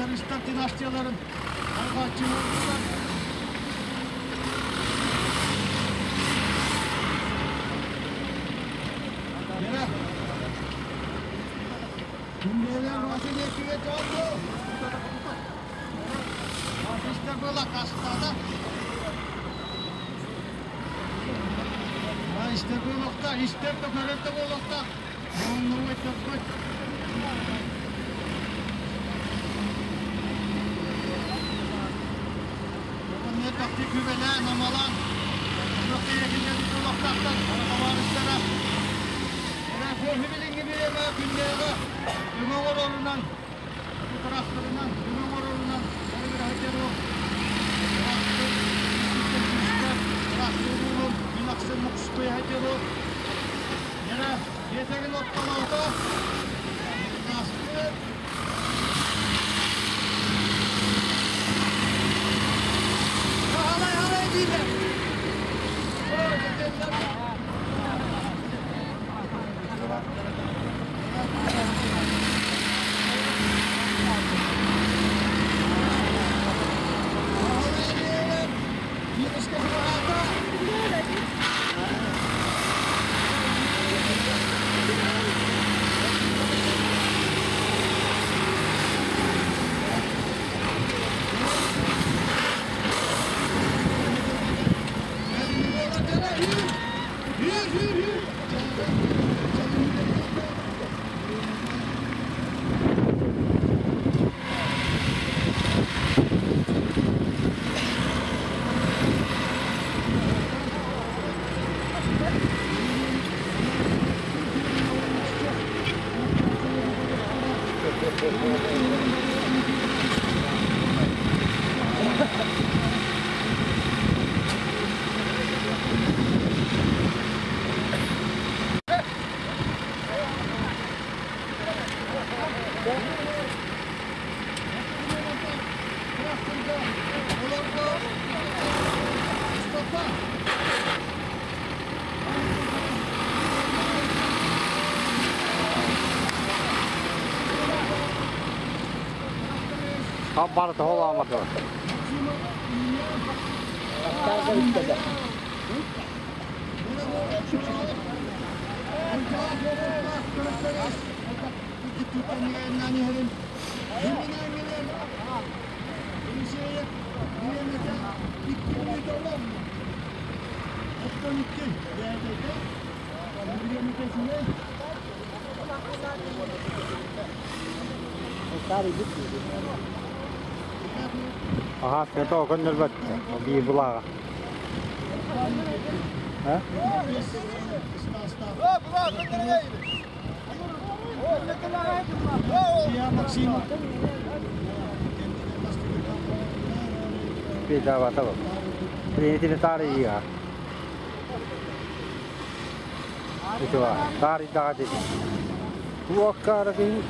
Трактористар династияларын арҕааччыларыгар Yere. Күннээлэр Василий Жолду. Афишта была кастада. Истер болуқта, истер да көрөтө болуқта. Онну өтөппөт. Онны тахти күбелән, амалан. Барыта холамады. Ага, это көннөр би булага. Ha? Pitää vata. Riitin taari ya. Itu taari taari. Tuokkaarakin.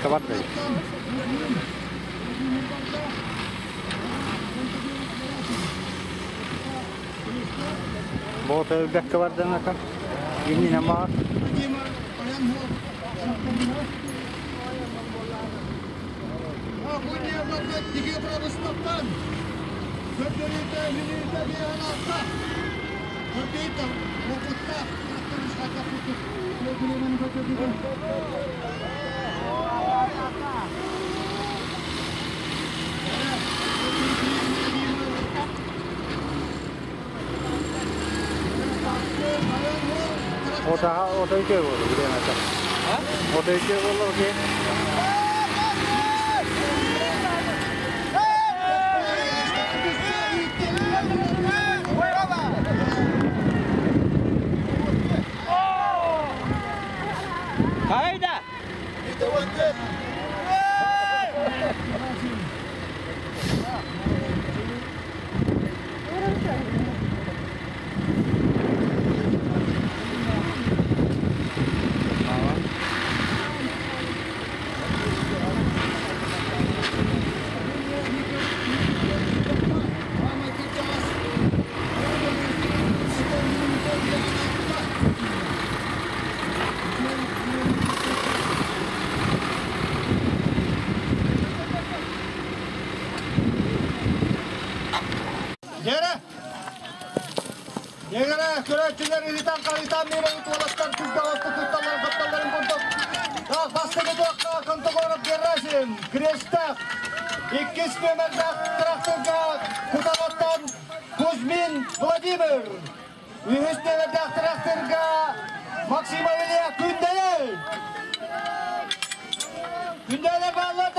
Кабардай. Бота өлбөккө бардан ака. Иннинэ маар. Ото үтө болду, билемете. Ото үтө болду, окей. Hayda! Дьэрэ! Дьэрэ, көрөөччүлэр ыытан харытан миэрэ уолаттар күлгэ тутталлар батталларын курдук. Так, бастакы туохха Контогоров Герасим, Крестах, иккис нүөмэрдээх тракторга Куталаттан Кузьмин Владимир, үһүс нүөмэрдээх тракторга Максимов Илья Күндэйэ. Күндэйэлэр бааллар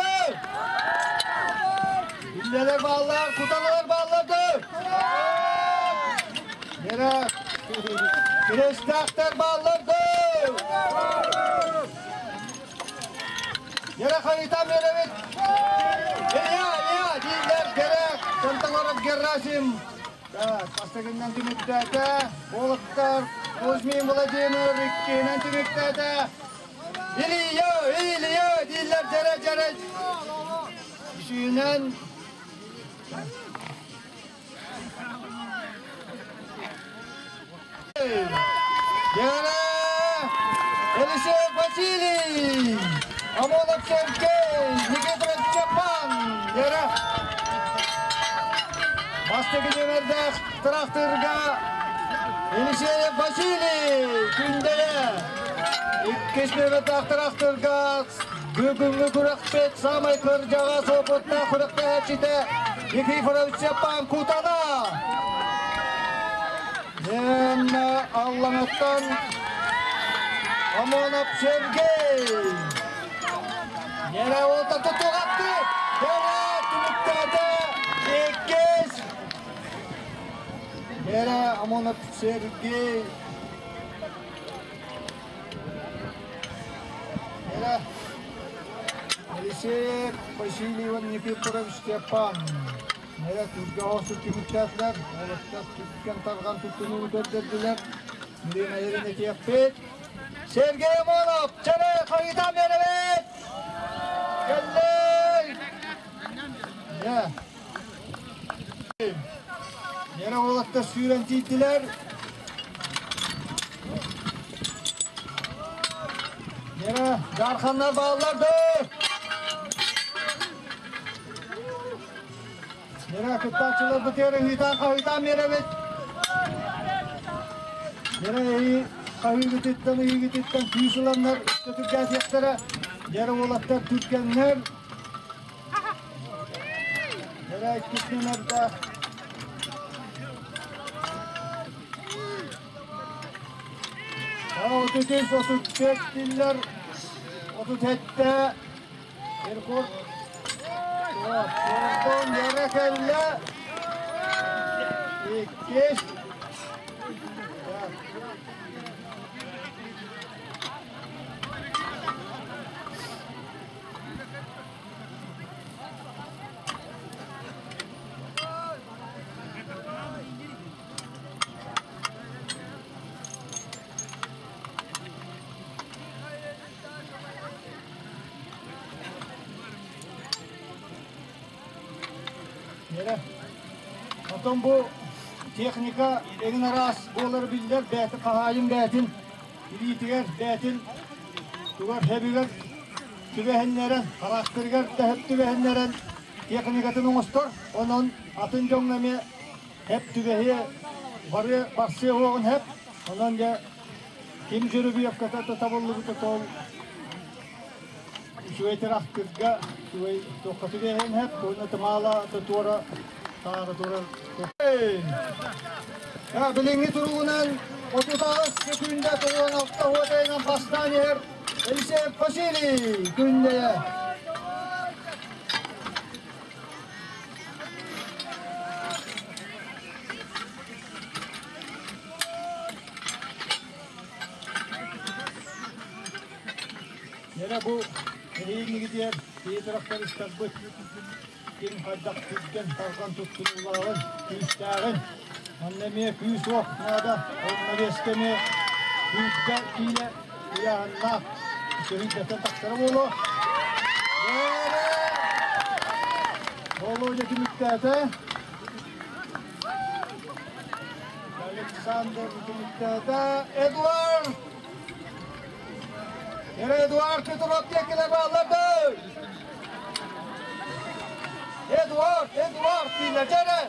Күндэйэлэр бааллар, Куталалар бааллар Дьэрэ, Крестахтар бааллар Дьэрэ харыта меребит. Илья, Илья, дииллэр керек. Контогоров Герасим. Так, бастакынан түмүктээтэ. Уолаттар Кузьмин Владимир иккинэн түмүктээтэ. Илья, Илья, дииллэр дьэрэ, дьэрэ. Үсүүнэн Дьэрэ! Елисеев Василий! Амонов Сергей! Никифоров Степан! Дьэрэ! Бастакы нүөмэрдээх тракторга Елисеев Василий Күндэйэ! Иккис нүөмэрдээх тракторга бүгүҥҥү күрэхпит самай кырдьаҕас опыттаах күрэхтэһээччитэ Никифоров Степан Кутана! Нэнна Аллаҥаттан Амонов Сергей! Нера уолта тутугатты! Нера түмүктээтэ! Иккис! Нера Амонов Сергей! Нера Елисеев Василий Иван Никифорович Степан! Нера түргэ оосу түмүктээтилэр, уолаттар түргэн тарҕан туттунууну көрдөрдүлэр. Милиэнэлэрин этиэхпит. Сергей Амонов, чэрэ хайытан биэрэбит! Кэллэй! Дьэ. Нера уолаттар сүүрэн тиийдилэр. Нера Дарханнар бааллар ды! Нера кыттааччылар бытыар ыһыытаан хаһыытаан биэрэбит. Нера эһи хаһыыгытыттан ыһыыгытыттан күүс ыланнар өтүргээтиэхтэрэ. Нера уолаттар түргэннэр. Нера иккис нүөмэрдээх 33, 34 diller, 37 Иркут. Онтон Яра кэллэ. Иккис. Эрэ. Онтон бу Техника эҥин араас буолар биллэр, бэйэтин хаһаайын бэйэтин илиитигэр, бэйэтин тугар хэбигэр түбэһиннэрэн, характерыгар да түбэһиннэрэн техникатын оҥостор. Онон атын дьоҥҥо эмиэ хэп түбэһиэ, бары барсыа уоҕун хэп. Онон дьэ ким жеребьевката табыллыбыта тол үчүгэй тырахтырга үчүгэй туохха түбэһиэн хэп, уонна тымаала туора таара турар. Билиҥҥи туругунан 38 секунда 96 уотайынан бастаан иһэр Елисеев Василий Күндэйэ. Нэрэ бу эһиилигитигэр киһи трактористарбыт ким хайдах түргэн тарҕан туттунуулааҕын, күүстээҕин, манна эмиэ күүс-уох наада, ол навеска эмиэ күүскэ киилэ ыйааһыннаах үчүгэй тахсара буолуо. Володя түмүктээтэ. Александр түмүктээтэ. Эдуард! Эдуард Петров диэкилэр бааллар Эдуард, Эдуард дииллэр дьэрэ!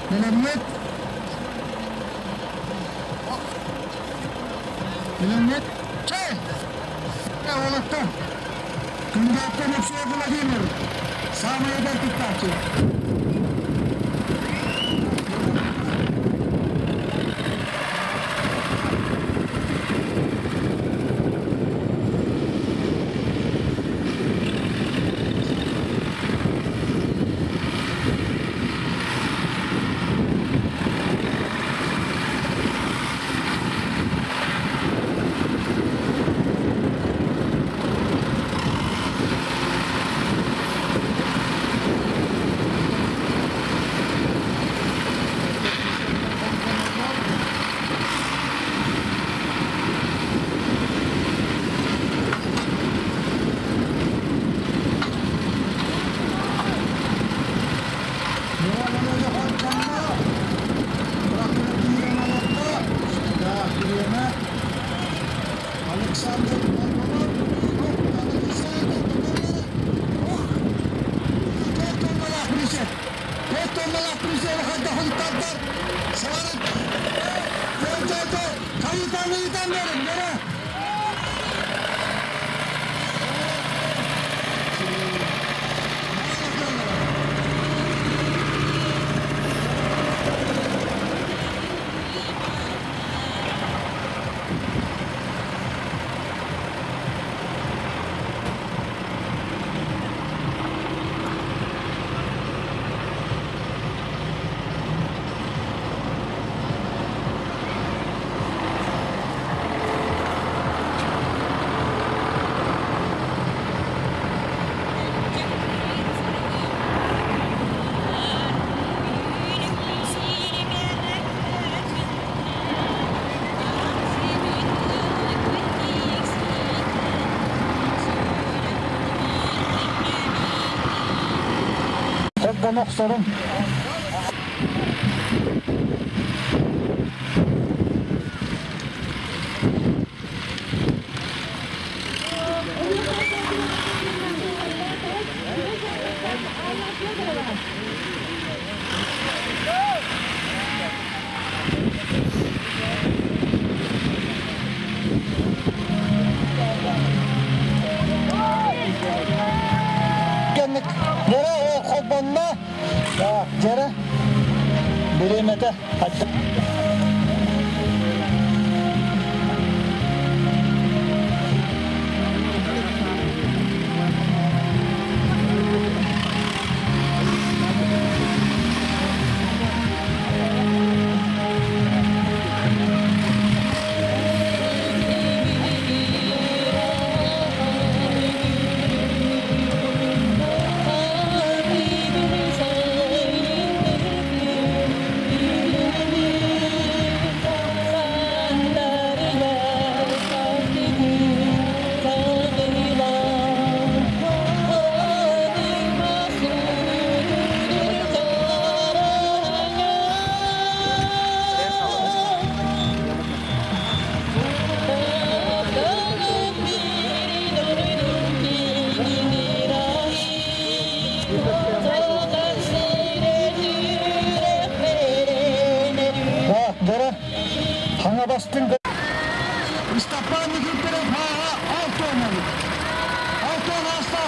Бэлэмҥит? Бэлэмҥит? Чэй! Уолаттар, Күндээттэн Өксөй Владимир, саамай эдэр кыттааччы. 4 тонналаах призеры хайдахын тардар. Сарык. Тö Kayıtan ыйытан берин, бере. Холбоно охсорун. Нere o холбонно. Так, жere. Биремете. Хаңа бастың. Степан Никифоров хаға алты ойнады. Алты аста.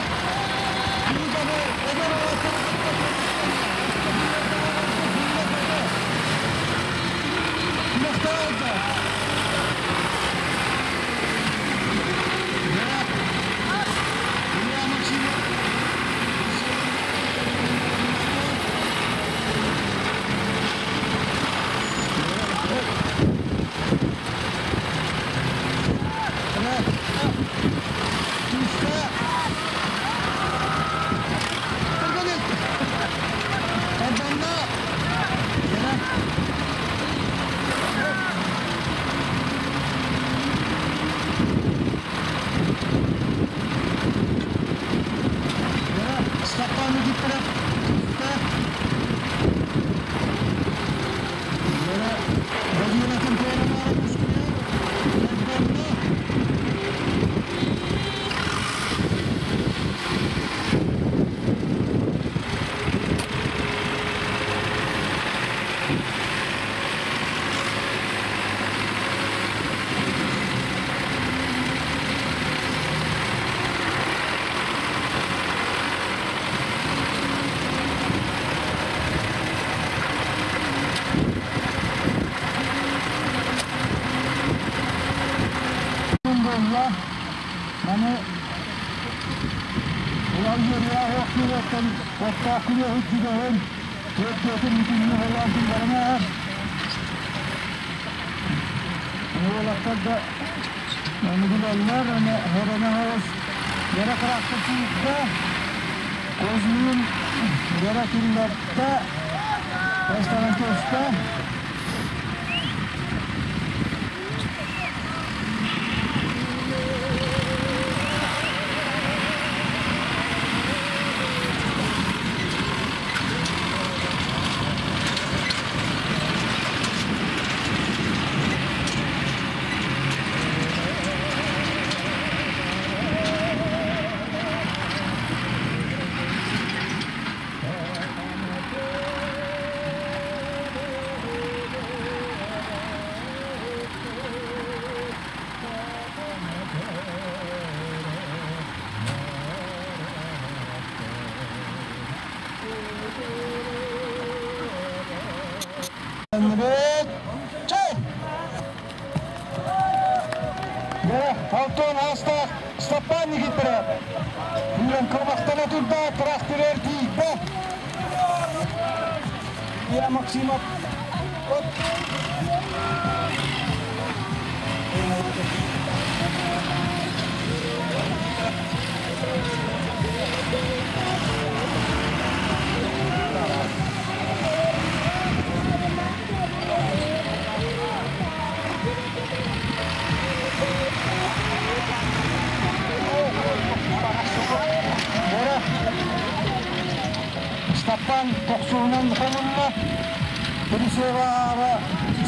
Маны улар yürüye okuyuyorsun, okuyuyor hüccüdüğün, төртөтін бүтүннү болатын барына. Олақтар да Мыгылалар, аны хөрөнө хоос, яра каракты чыйыкта, көзүнүн яра киллерте, ресторан көстө. Чай! Алтон астақ Степан Никифоров. Бүгін кырбақтана турда тракторер тииппе. Я Максимов. Степан тоқсуынан қонынна Бірісева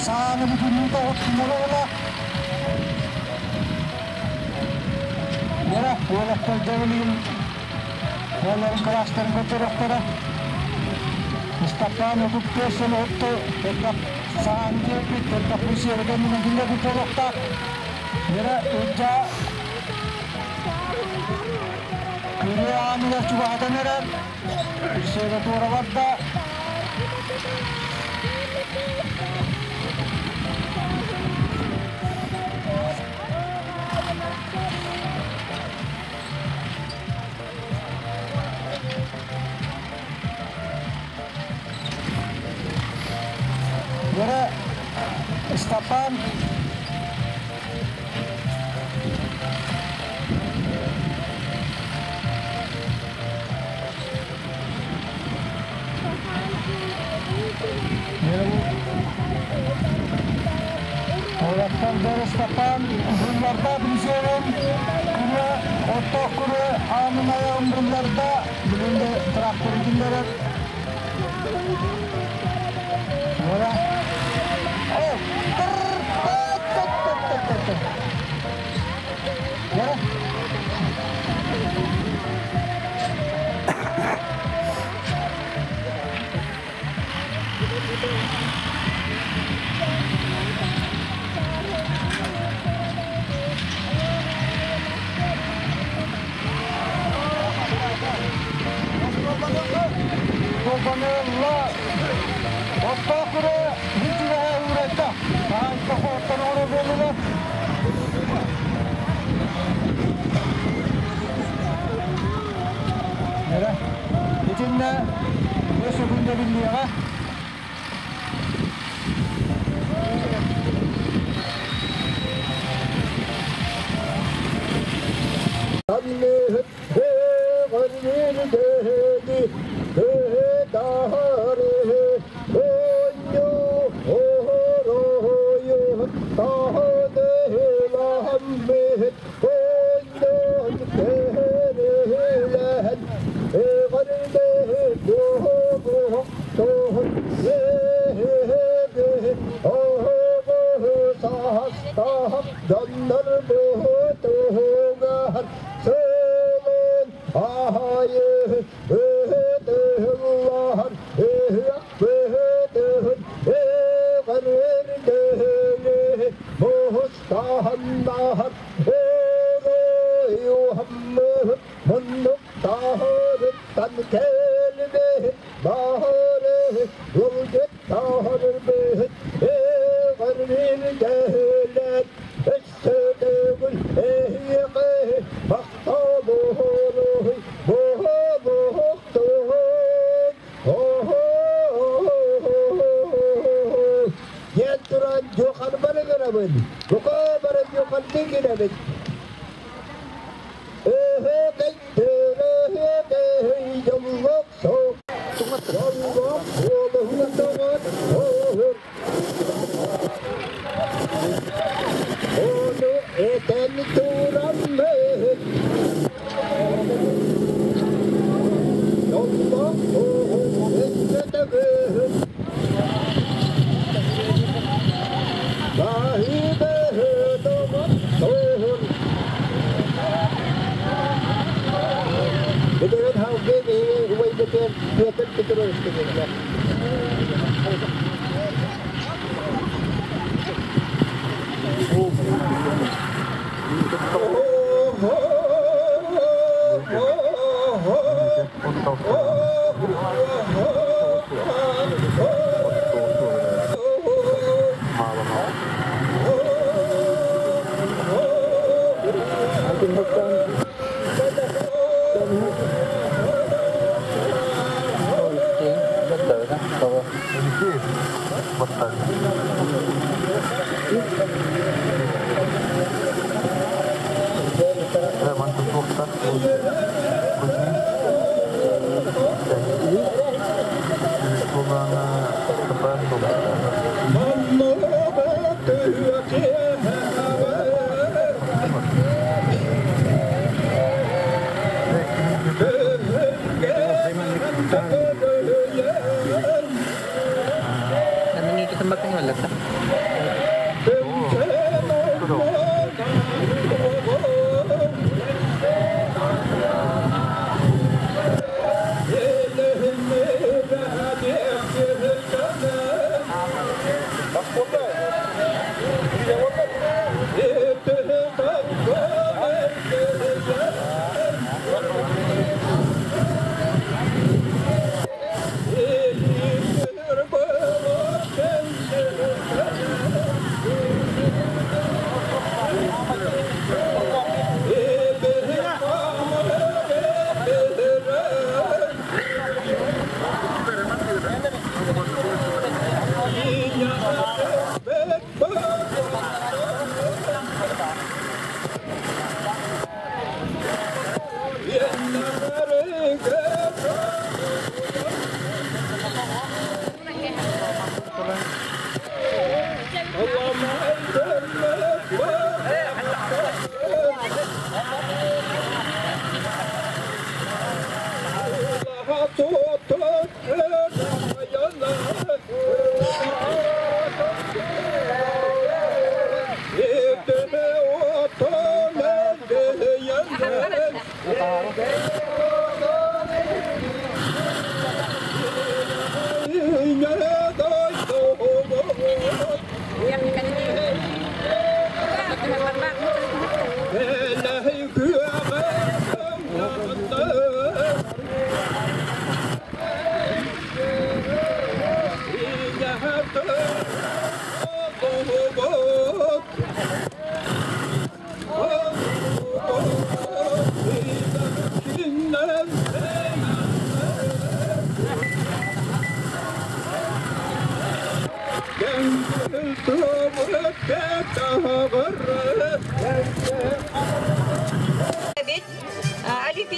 саны бүтінін тоғытсынлар. Мера, олақтар жабылығын, оларын кластарын көтеректері. Степан өтіп көсін өтті, өтіп саны келбет, өтіп Бірісева менен күнде бүт. Мера, өтжа Күрі амылар чуғадан әрер, Бірісева тура барда. Yere Степан Олақтан бері Степан бұларда білсерім күрі, оттық күрі, анын аяғын бұларда бүгінде трактор күндері. Ора. О, тыр, тыр, тыр, тыр, тыр, тыр. Yere. Kolbanella Ottokure Hücüve uğraşta. Harika hortan oraya belirle. Nere? İçinde ne sökünde bilmiyor ha?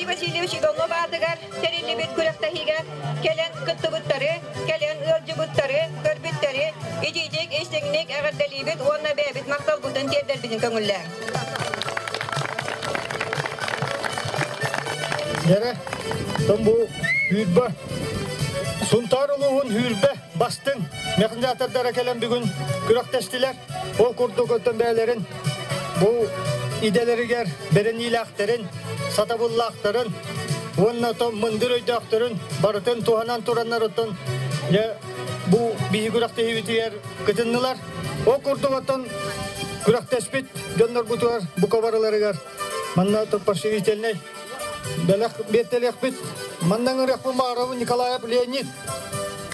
Алексей Васильевич Иванов аатыгар тэриллибит күрэхтэһиигэ кэлэн кыттыбыттары, кэлэн ыалдьыбыттары, көрбүттэри итиитик истиҥник эҕэрдэлиибит уонна бэйэбит махталбытын тиэрдэрбитин көҥүллээҥ. Дьэрэ, бу Үүрбэ, Сунтаар улууһун Үүрбэ бастыҥ механизатордара кэлэн бүгүн күрэхтэстилэр. Ол курдук оттон бэйэлэрин бу идэлэригэр бэриниилээхтэрин, сатабыллаахтарын уонна оттон мындыр өйдөөхтөрүн барытын туһанан тураннар оттон дьэ бу биһи күрэхтэһиибитигэр кытыннылар. Ол курдук оттон күрэхтэспит дьоннорбутугар бука барыларыгар манна поощрительнай бэлэх биэртэлиэхпит. Манна ыҥырыахпын баҕарабын Николаев Леонид.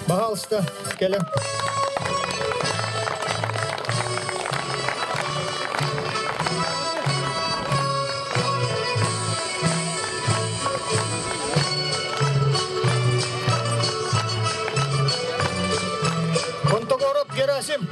Пожалуйста, кэлэн. Контогоров Герасим.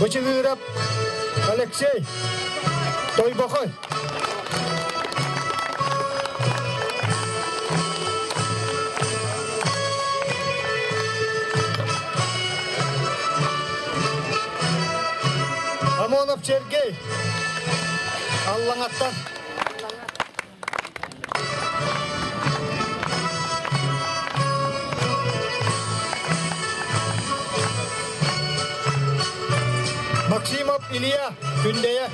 Бычыгырап Алексей Тойбохой. Амонов Сергей Аллаҥаттан. Максимов Илья Күндэйэ.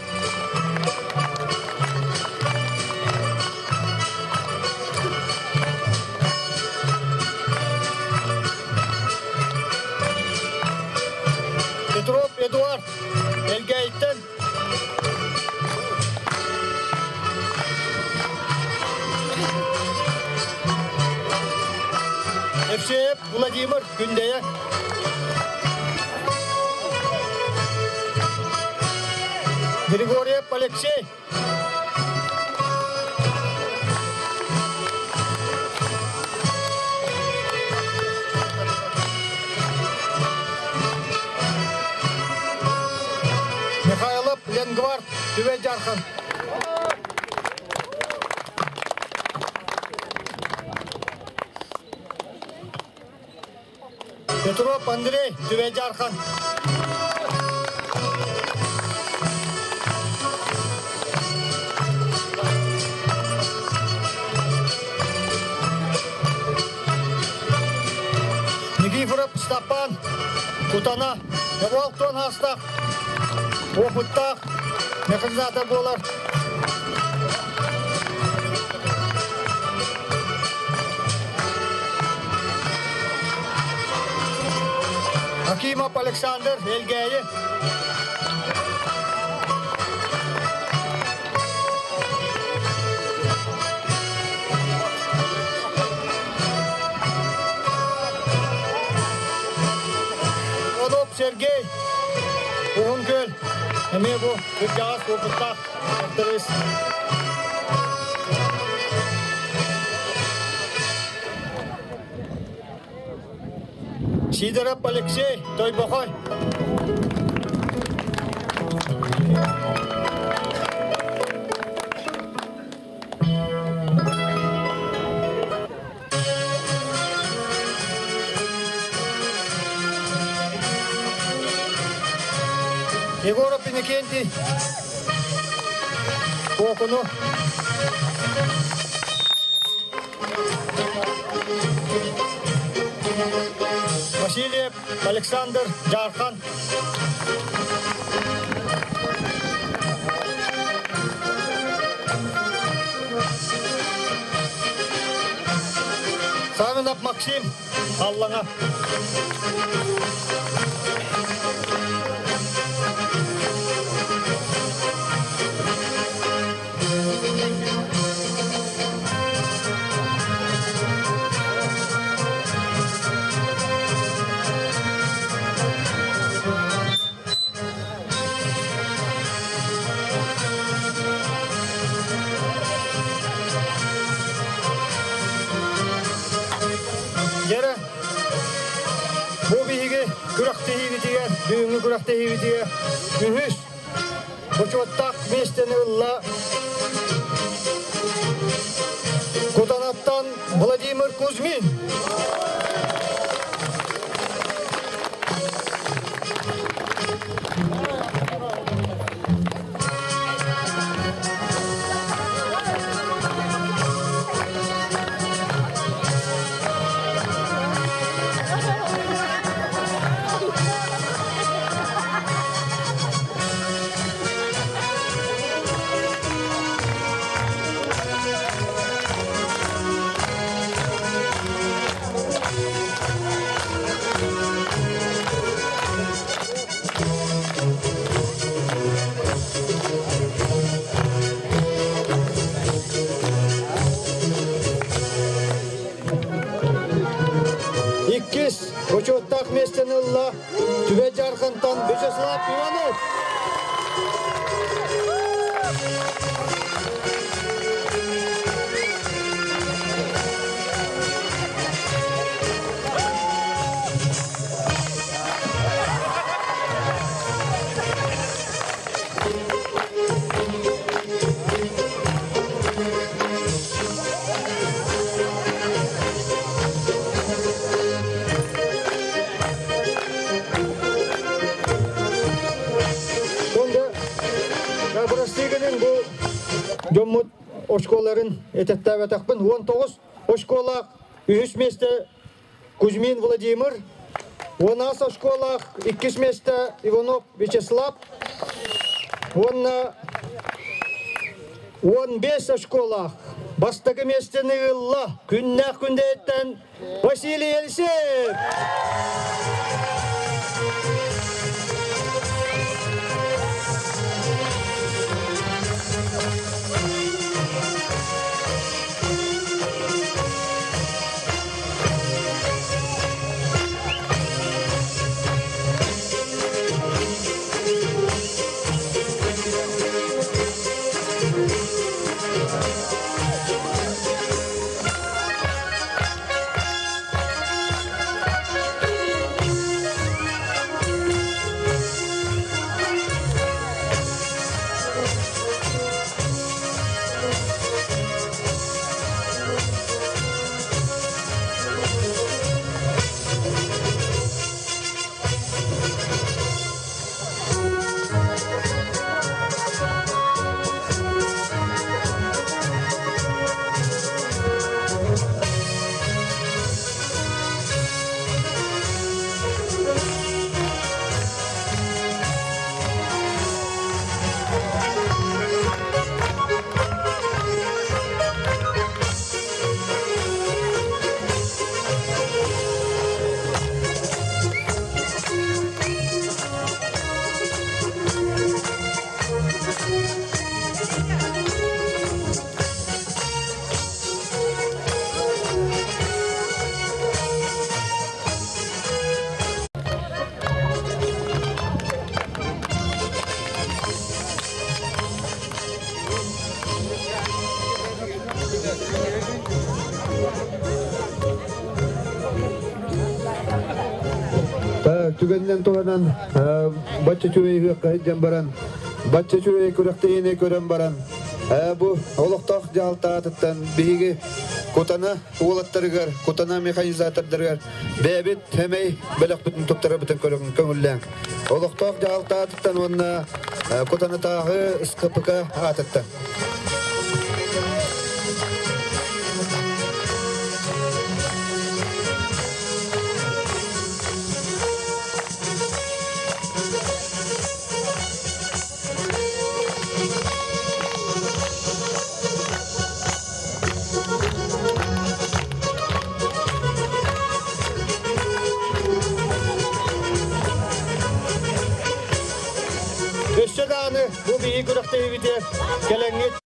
Петров Эдуард Элгээйиттэн. Евсеев Владимир Күндэйэ. Григорьев Алексей. Михайлов Ленгвард Түбэй Жархан. Петров Андрей Түбэй Жархан. Никифоров Степан Кутана Явал Тон Хастах опыттаах механизатор буолар. Акимов Александр Элгээйи. Иванов Сергей Уһун Күөл эмиэ бу кырдьаҕас опыттаах тракторист. Сидоров Алексей Тойбохой. Егоров Иннокентий Куокуну. Васильев Александр Жархан. Савинов Максим Аллаҥа. Дьэрэ, бу биһиги күрэхтэһиибитигэр, бүгүҥҥү күрэхтэһиибитигэр үһүс бочуоттаах миэстэни ылла Кутанаттан Владимир Кузьмин. Иккис бочуоттаах миэстэни ылла Түбэ Дьаархантан Вячеслав Иванов. Онда бырастыгының бу дьоммут очколарын этеттээбэтэхпин 19 очколаах үһүс миэстэ Кузьмин Владимир, 10 очколаах иккис миэстэ Иванов Вячеслав, уонна 15 очколаах бастакы миэстэни ылла күннээх күндэйттэн Василий Елисеев. Түгэнинэн туһанан бачча үчүгэй ыһыахха сылдьан баран, бачча үчүгэй күрэхтэһиини көрөн баран, бу олохтоох дьаһалта аатыттан биһиги Кутана уолаттарыгар, Кутана механизатордарыгар бэйэбит сэмэй бэлэхпитин туттарабытын көҥүллээҥ. Олохтоох дьаһалта аатыттан уонна Кутанатааҕы СКПК аатыттан. Өссө даҕаны бу биһиги күрэхтэһиибитигэр кэлэҥҥит.